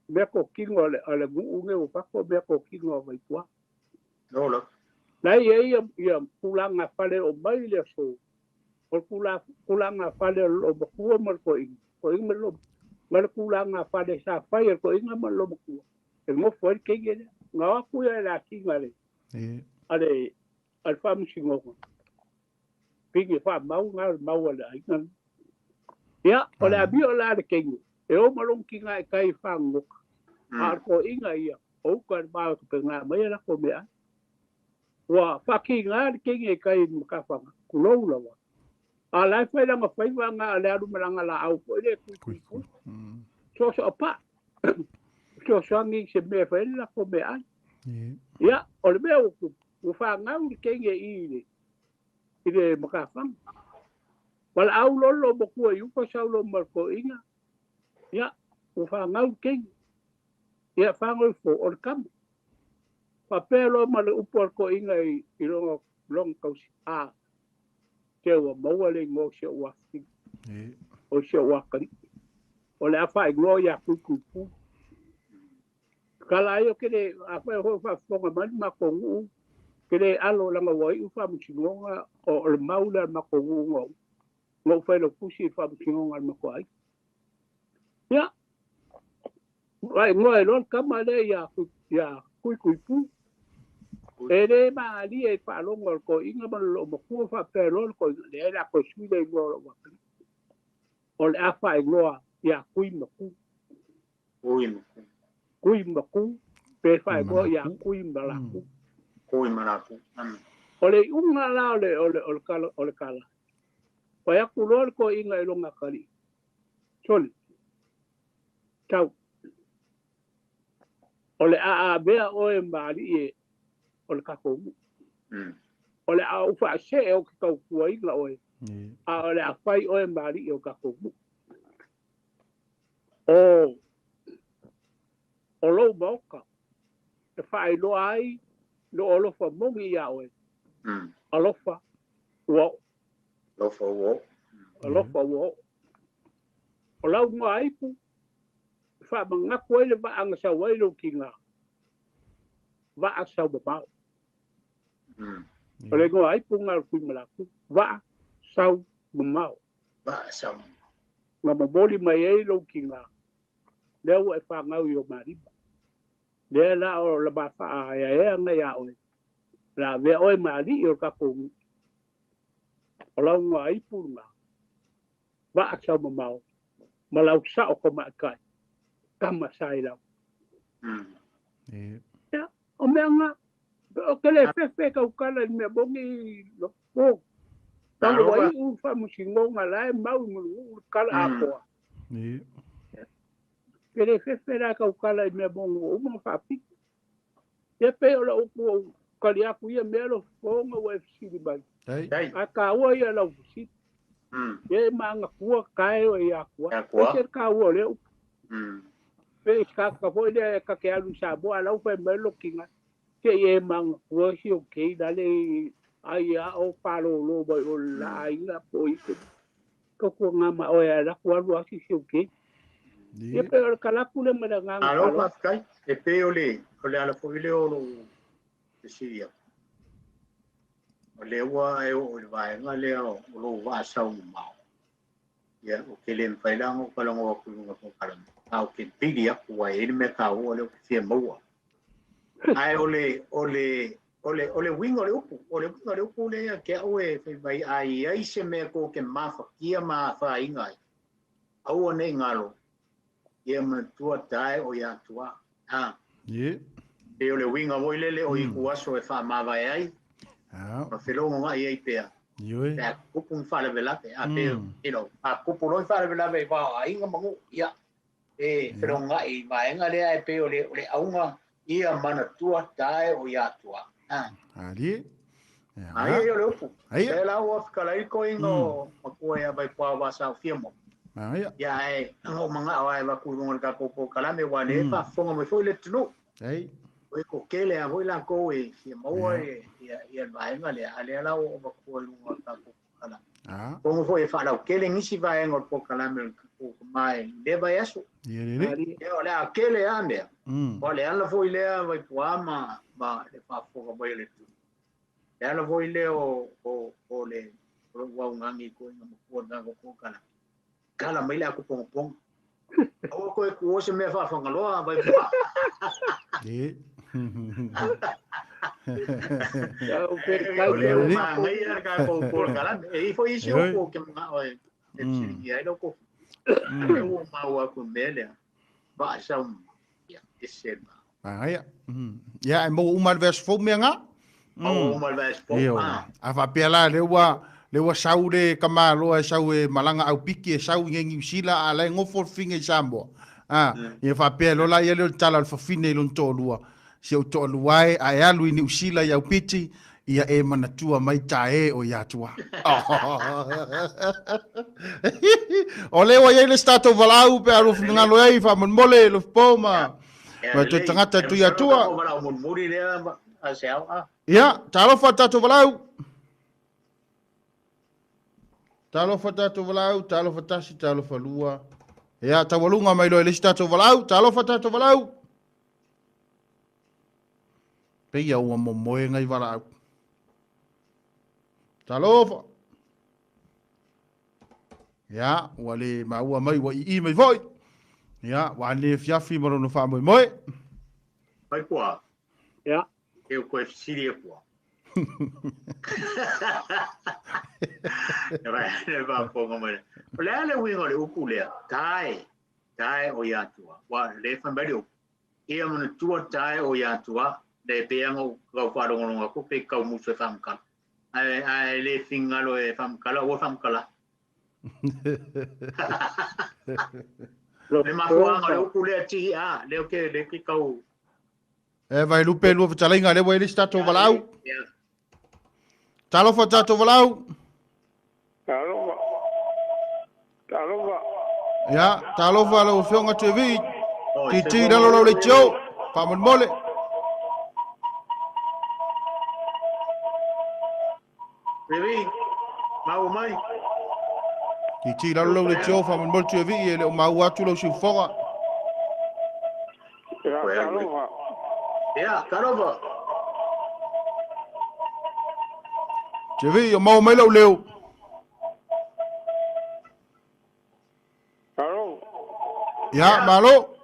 Mea ko kingo le ale ngu nge o pako mea ko kingo o Vaipua. Lola. La ia ia ia pulanga fale o mai le aso. O pulanga fale o makua ma ko inga. Ko inga ma lo. Ma le pulanga fale sa fai ko inga ma lo makua. E ngofo e kenge le. Ngā aku ia la kinga le. Ale al whamusingonga. Pingi wha mau ngā mau ale aiga. Ia, o le abi o la le kenge. E o malong ki ngā e kai whangoka. A ko inga ia. O uka le ko pe ngā mai la ko mea. Ua whaki ngā le kenge e kai makawhanga. Kulou lawa. A lai whai langa whaiwa ngā le aru malanga la au po ile kui kui kui. So so pa. So so angi se mea whai la ko mea ai. Ia, o le mea o ku. Ua whangau le kenge i le i le makawhanga. Wala au lolo mo kua i upa saulo ma ko inga. Ia, ua whangau le kenge. Ia, whangau fo o le kama. Whapea loa ma le upu al ko inga i longa longa kausi. A, te ua maua le ingoa se ua whina. O se ua kari. O le awha ingoa ia kui kui pu. Kala ai o kere a whai hoi whafonga mani ma ko nguu. Kere alo langa wai u whamusingonga o le maula ma ko nguu ngau. Ngau whai lo kusi whamusingonga ma ko ai. Ia, wai ngoa e loa kama le ia kui kui pu. E le maali e whaalonga o ko inga ma lo makua whapea loa ko inga. Le la ko sui le ingoa lo wapili. O le awha ingoa ia kui maku. Kui maku. Kui maku. Pe wha ingoa ia kui malaku. Kui malaku. O le unga la o le kala. Wai aku loa le ko inga e longa kari. Soli. Tau. O le a mea oe maali e o le kakou. O le a uwha se e o ki kau kua inga oe. A o le a whai oe maali e o kakou. O lou maoka. E whai loa ai lo alofa mongi ia oe. Alofa ua o. Alofa ua o. Alofa ua o. O lau ngā aipu, wha mangaku ai le vaanga sau ai lo ki ngā. Vaa sau mamao. O le ngā aipu ngā kui malaku. Vaa sau mamao. Vaa sau mamao. Ngā mamoli mai ai lo ki ngā. Lea ua e whangau i o marima. Lea la o la mawha a ea ea ngai a oe. La vea oe maali i o kakou. O lau ngā aipu ngā. Vaa sau mamao. Ma lau sao ko maakai. Kama sai lau. Ia, o mea ngā. O ke le fefe kau kala i mea mongi lo. O. Talo wai u whamusingonga lae mau mulu u kala apoa. Ke le fefe la kau kala i mea mongi o uma whapiki. Ia pe o la upu o kali aku ia mea lo whonga ua e fisili mai. A ka ua ia lau fisili. Ia maanga kua kae o ia kua. E se ka ua le upu. Pe ka foi le ka ke alu sa bo ala upe mai lo kinga. Ke e maanga kua si o ke dale ai a o palo lo bai o la inga po i ke. Ko ko ngā ma o e la kua lua si si o ke. Ia pe o kalaku le mala ngā. Alo paskai e pe o le ala foi le o lo Siria. O le ua e o le vaenga lea o lou vaasau mamao. Ia o ke le mawhailaga o kalago aku i luga polokalame. A o ke pili aku ai e le mea kāua lea o ke fia maua. Ae o le o le o le o le uiga o le upu, o le uiga o le upu lea ke au e fai mai a i ai se mea ko ke mafakia ma afaina ai. Aua nei galo, ia manatua tae o ia atua. Ha. E o le uiga foi lele o i ku aso e whaamavae ai. Ma whelongo ngai ai pea. Ioe. Pe a tupu ni faalavelave, a pe, you know, a tupu loa ni faalavelave i va o aiga ma nuu, ia, e felogina'i i vaega lea ae pei o le, o le auga ia manatua tae o ia atua. A. Alie. Aia ia o le upu. Aia. Lea la ua fetalai le toeaina o matua ia Vaipua aua sa aofia mo. Aia. Ia ae o mana'o lava e avatu i luga o le tatou polokalame aua o lea e faafofoga mai foi le atunuu. Ai. Oi ko tele lava foi latou e fia maua ia le vaega lea, a o lea la ua ou avatua i luga o le tatou polokalame. Atonu foi e faalautele nisi vaega o le polokalame o le tatou tama i lea vaiaso. Ia o le a tele lava mea, o le ala foi lea Vaipua ma le faafofoga mai o le atunuu. Le ala foi lea o le lou augani i toeaiina matua o le tatou polokalame, tala mai le ato pongaponga. Aua toe tuua se mea faafagaloa Vaipua. Manaia le tatou polokalame. E i ai foi isi upu ou te manao e fesiligia ai lau tofi. Lea ua maua atu i le mea lea, vaa sau ia, ese le manaia. Manaia. Ia, e maua uma lava i le vaiaso fou mea na. Maua uma i le vaiaso fou. A faapea la, lea ua, lea ua sau le tamaloa e sau e malaga aupiki e sau i Niu Sila a o la e nofo le fafine i Samoa. A, ia faapea loa la ia lea o le tala a le fafine i lona toalua, si ou toalua e, a e alu i Niu Sila i Aupiti, ia e manatua mai ta e o ia atua. O lea ua i ai le isi tatou valaau pe a lua finagalo ai faamolemole Lofipo ma ma toe tagata tui atua. Ia, talofa tatou valaau. Talofa tatou valaau, talofa tasi, talofa lua. Ia, taualuga mai loa i le isi tatou valaau, talofa tatou valaau. Peia ua momoe ngai valaau. Talofa. Ia, ua le maua mai, ua ii mai foi. Ia, ua ane afiafi ma lona faamoemoe. Mai pua. Ia. E o koe fesili e pua. Le faafofoga mai. O le a le uiga o le upu lea? Tae, tae o ia atua. Ua le fai mai le upu. Ia manatua tae o ia atua. Le pei lava ona ou tau faalogologo atu pe tau musu e faamatala. Ae, ae le finagalo e faamatala, aua faamatala. Le mafuaaga o le upu lea TA, lea ou te, lea te tau... E Vaelupe lua fetalaiga, lea ua i ai le isi tatou valaau. Talofa tatou valaau. Talofa. Talofa. Ia, talofa lau Afioga Tuivii. Titi i lalo lau leitio. Faamolemole. Tuivii, maua mai. Titi i lalo lau leitio, faamolemole Tuivii, e le o maua atu lau siufofoga. Ia, talofa. Ia, talofa. Tuivii, o maua mai lau leo. Alo. Ia, malo.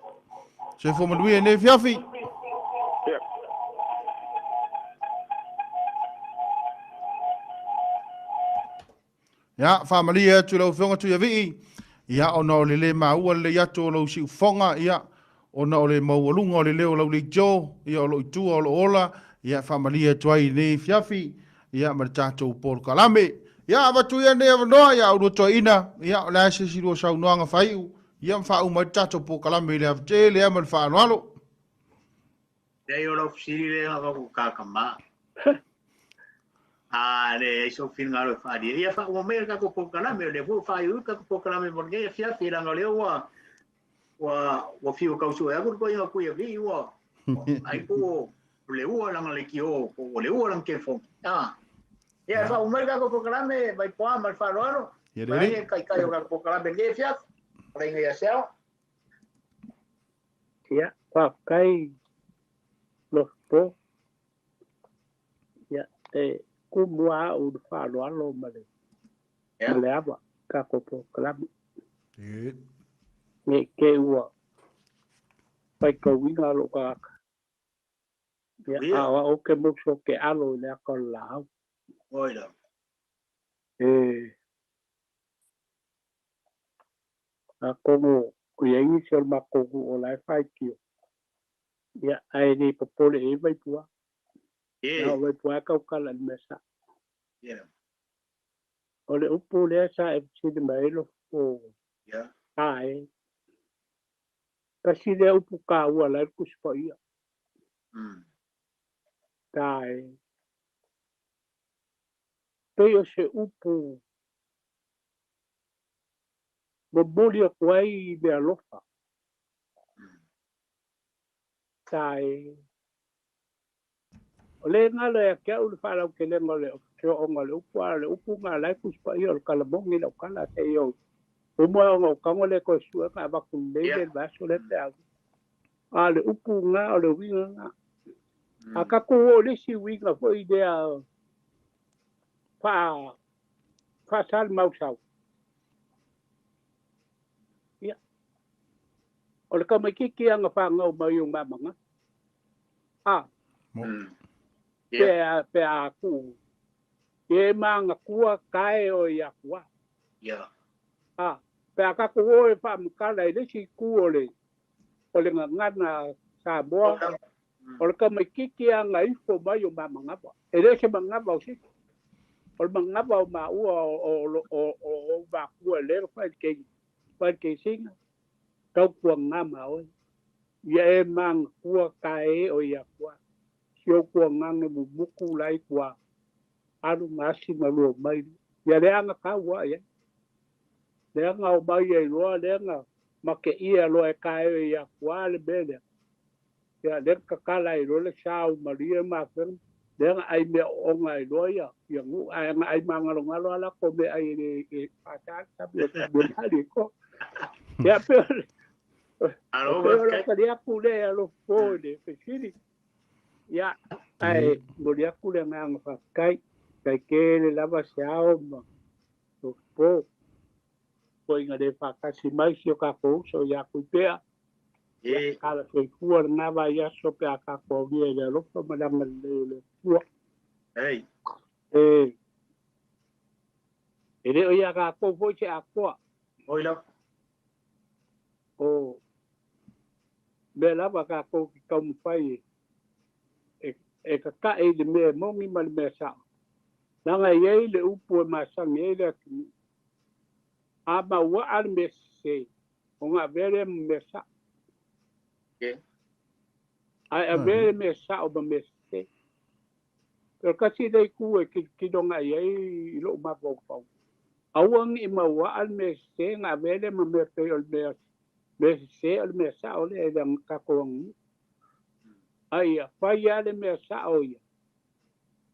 Soifua manuia i lenei afiafi. Ia. Ia, faamalie atu i lau Afioga Tuiavii, ia, ona o le le maua lelei atu o lou siufofoga, ia, ona o le maualuga o le leo o lau leitio, ia, o lou itua o lou ola, ia, faamalie atu ai i lenei afiafi, ia, ma le tatou polokalame. Ia, avatu ia lenei avanoa, ia, aulua toeaina, ia, o le a se isi lua saunoaga faaiu, ia, ma faauma ai le tatou polokalame i le ava tele lava ma le faaaloalo. Leai o lau fesili lea na avatu i ta tama. A leai sou finagalo e faaalia. Ia faauma maia le tatou polokalame, o lea foi ua faaiuiu le tatou polokalame mo lenei afiafi, leaga o lea ua ua ua fiu e tau sue atu le toeaina Tuiavii ua ai po o le ua lana leitio po ua le ua lana telefoni. A ia faauma mai le tatou polokalame Vaipoa ma le faaaloalo. Ia lelei. Mai le taitai o le tatou polokalame i lenei afiafi. Fetalaiga ia Seao. Ia, faafetai Lofipo. Ia, e kumu lava au i le faaaloalo ma le, ma le ava i tatou polokalame. Ne i te i ua faitauina lou tagata. Ia, a o au ou te musu ou te alo i le ata o le laau. E atonu o i ai nisi o le matou nuu o la e faitio, ia, ae le popole i ai Vaipua. Na o Vaipua e tautala i le mea sao. O le upu lea sa e fesili mai ai lofo Ia. ae. Tasi lea upu taua la e le Tusi Paia. Tae. Pei o se upu momoli atu ai le alofa. Tae. O le galo ia te au le faalautelega o le feooga o le upu, a o le upu na la e Tusi Paia o le talamogi lau tala seia o uma ona ou tago lea toe sue ma avatu lelei le vaiaso lea pe a. A o le upu na o le uiga na. A tatou oo i le isi uiga foi lea faa faasalimausau. Ia. O le tamaitiiti lava na fanau mai o Mamaga. A. Pe a pe a ku. E manatua kae o ia kua. Ia. A. Pe a tatou o e faamatala i le isi itu o le o le gagana Samoa, o le tamaitiiti lava na ifo mai o Mamagafa. E le o se manava o se isi. O le manava o maua o o o ou matua e lea fai le kei fai le keisiga tautuaga ma oe. Ia e manatua kae o ia kua. Si ou tuagaga mumutu la i tua alu ma asi ma lua mai. Ia leaga taua i ai. Leaga o mai ai loa, leaga mateia loa e kae ia kua le mea lea. Ia lea tatala ai loa le sa o Maria ma afega. Leaga ai mea oonga ai loa ia ia nuu ae na ai magalogalo a latou meaai e le e faasa le sami o le mali ko. Ia pe o le Alo, pe o faafetai. le tali atu lea alofa i le fesili. Ia ae momoli atu le agaga faafetai. Tai tele lava se ao ma lofo foi le faatasi mai si o tatou uso ia Tuipea. Ia E. kala soifua lena vaiaso pe a tatou aulia i le alofa ma le agalelei o le Atua. Ei. E e le o ia tatou foi se atoa. Oi lava. O mea lava tatou te taumafai e e tatae i le mea e moni ma le mea sao. Leaga e i ai le upu e masani ai le atunuu. A mauaa le mea sese, ona avea lea ma mea sao. E. Ae avea le mea sao ma mea sese. O le tasi lea itu e tilotilo agai ai i lou mafaufau. Aua ne i mauaa le mea sese ona avea lea ma mea pei o le mea mea sese o le mea sao lea i le tatou aganuu. Ae ia fai lava le mea sao ia,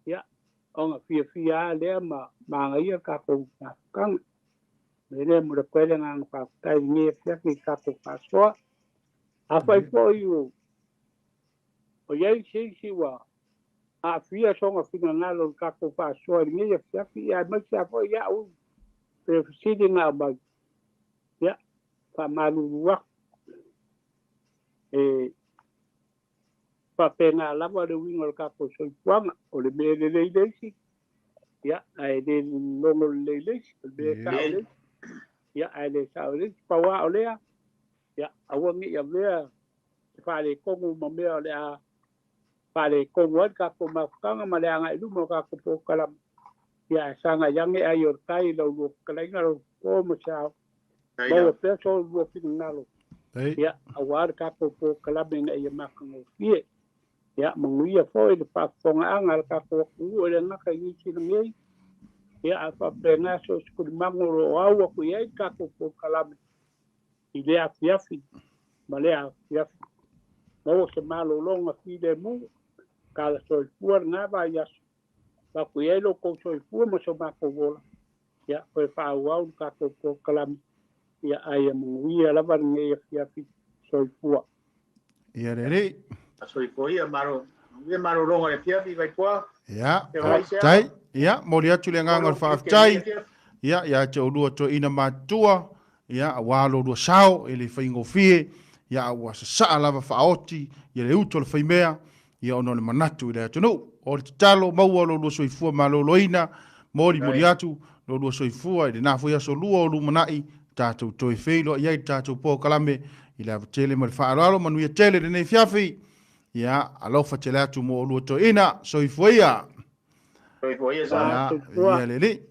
ia, ona fiafia lava lea ma manaia le tatou mafutaga. O le mea lea e momoli atu ai le agaga faafetai i lenei afiafi i le tatou faasoa. Afai foi o i ai se isi ua aafia sona finagalo i le tatou faasoa i lenei afiafi, aemaise lava foi au i le fesili na aumai, ia, faamalulu atu. E faapena lava le uiga o le tatou soifuaga, o le mea e lelei le isi, ia, ae le logo lelei le isi, o le mea e sao le isi, ia, ae le sao le isi. Pau lava o lea, ia, aua ne i avea se faaletonu ma mea o le a faaletonu ai le tatou mafutaga ma le agai i luma o tatou polokalame. Ia, ae sagai ane ai o le tai i lau lua fetalaiga, lau fofo ma se ao, maua pea so lua finagalo, ia, aua le tatou polokalame ina ia matagofie. Ia, manuia foi le faafofogaaga a le tatou atunuu e le gata i Niu Sila nei, ia, ae faapena so o se tulimaga o lo o au atu i ai le tatou polokalame i lea afiafi ma lea afiafi. Maua se malologa filemu, tala soifua lena vaiaso, avatu i ai lo outou soifua ma so matou ola, ia, toe faaauau le tatou polokalame, ia, ae ia manuia lava lenei afiafi. Soifua. Ia le alii. Soifua ia, malo. Manuia malologa o le afiafi, Vaipua. Ia, E vai se ao. faafetai. Ia, momoli atu le agaga o le Olo tiute o lenei faafetai. afiafi. Ia, ia te oulua toeaina matutua, ia, aua lo oulua sao e le faigofie, ia, a ua sasaa lava faaoti ia le utu o le faimea, ia, ona o le manatu i le atunuu. O le tatalo, maua lo oulua soifua maloloina, molimoli atu lo oulua soifua i lena foi aso lua o lumanai, tatou toe feiloai ai i le tatou polokalame i le ava tele ma le faaaloalo. Manuia tele lenei afiafi. Ia, alofa tele atu mo oulua toeaina. Soifua ia. Soifua ia, Sa. Ia, Soifua. ia le alii.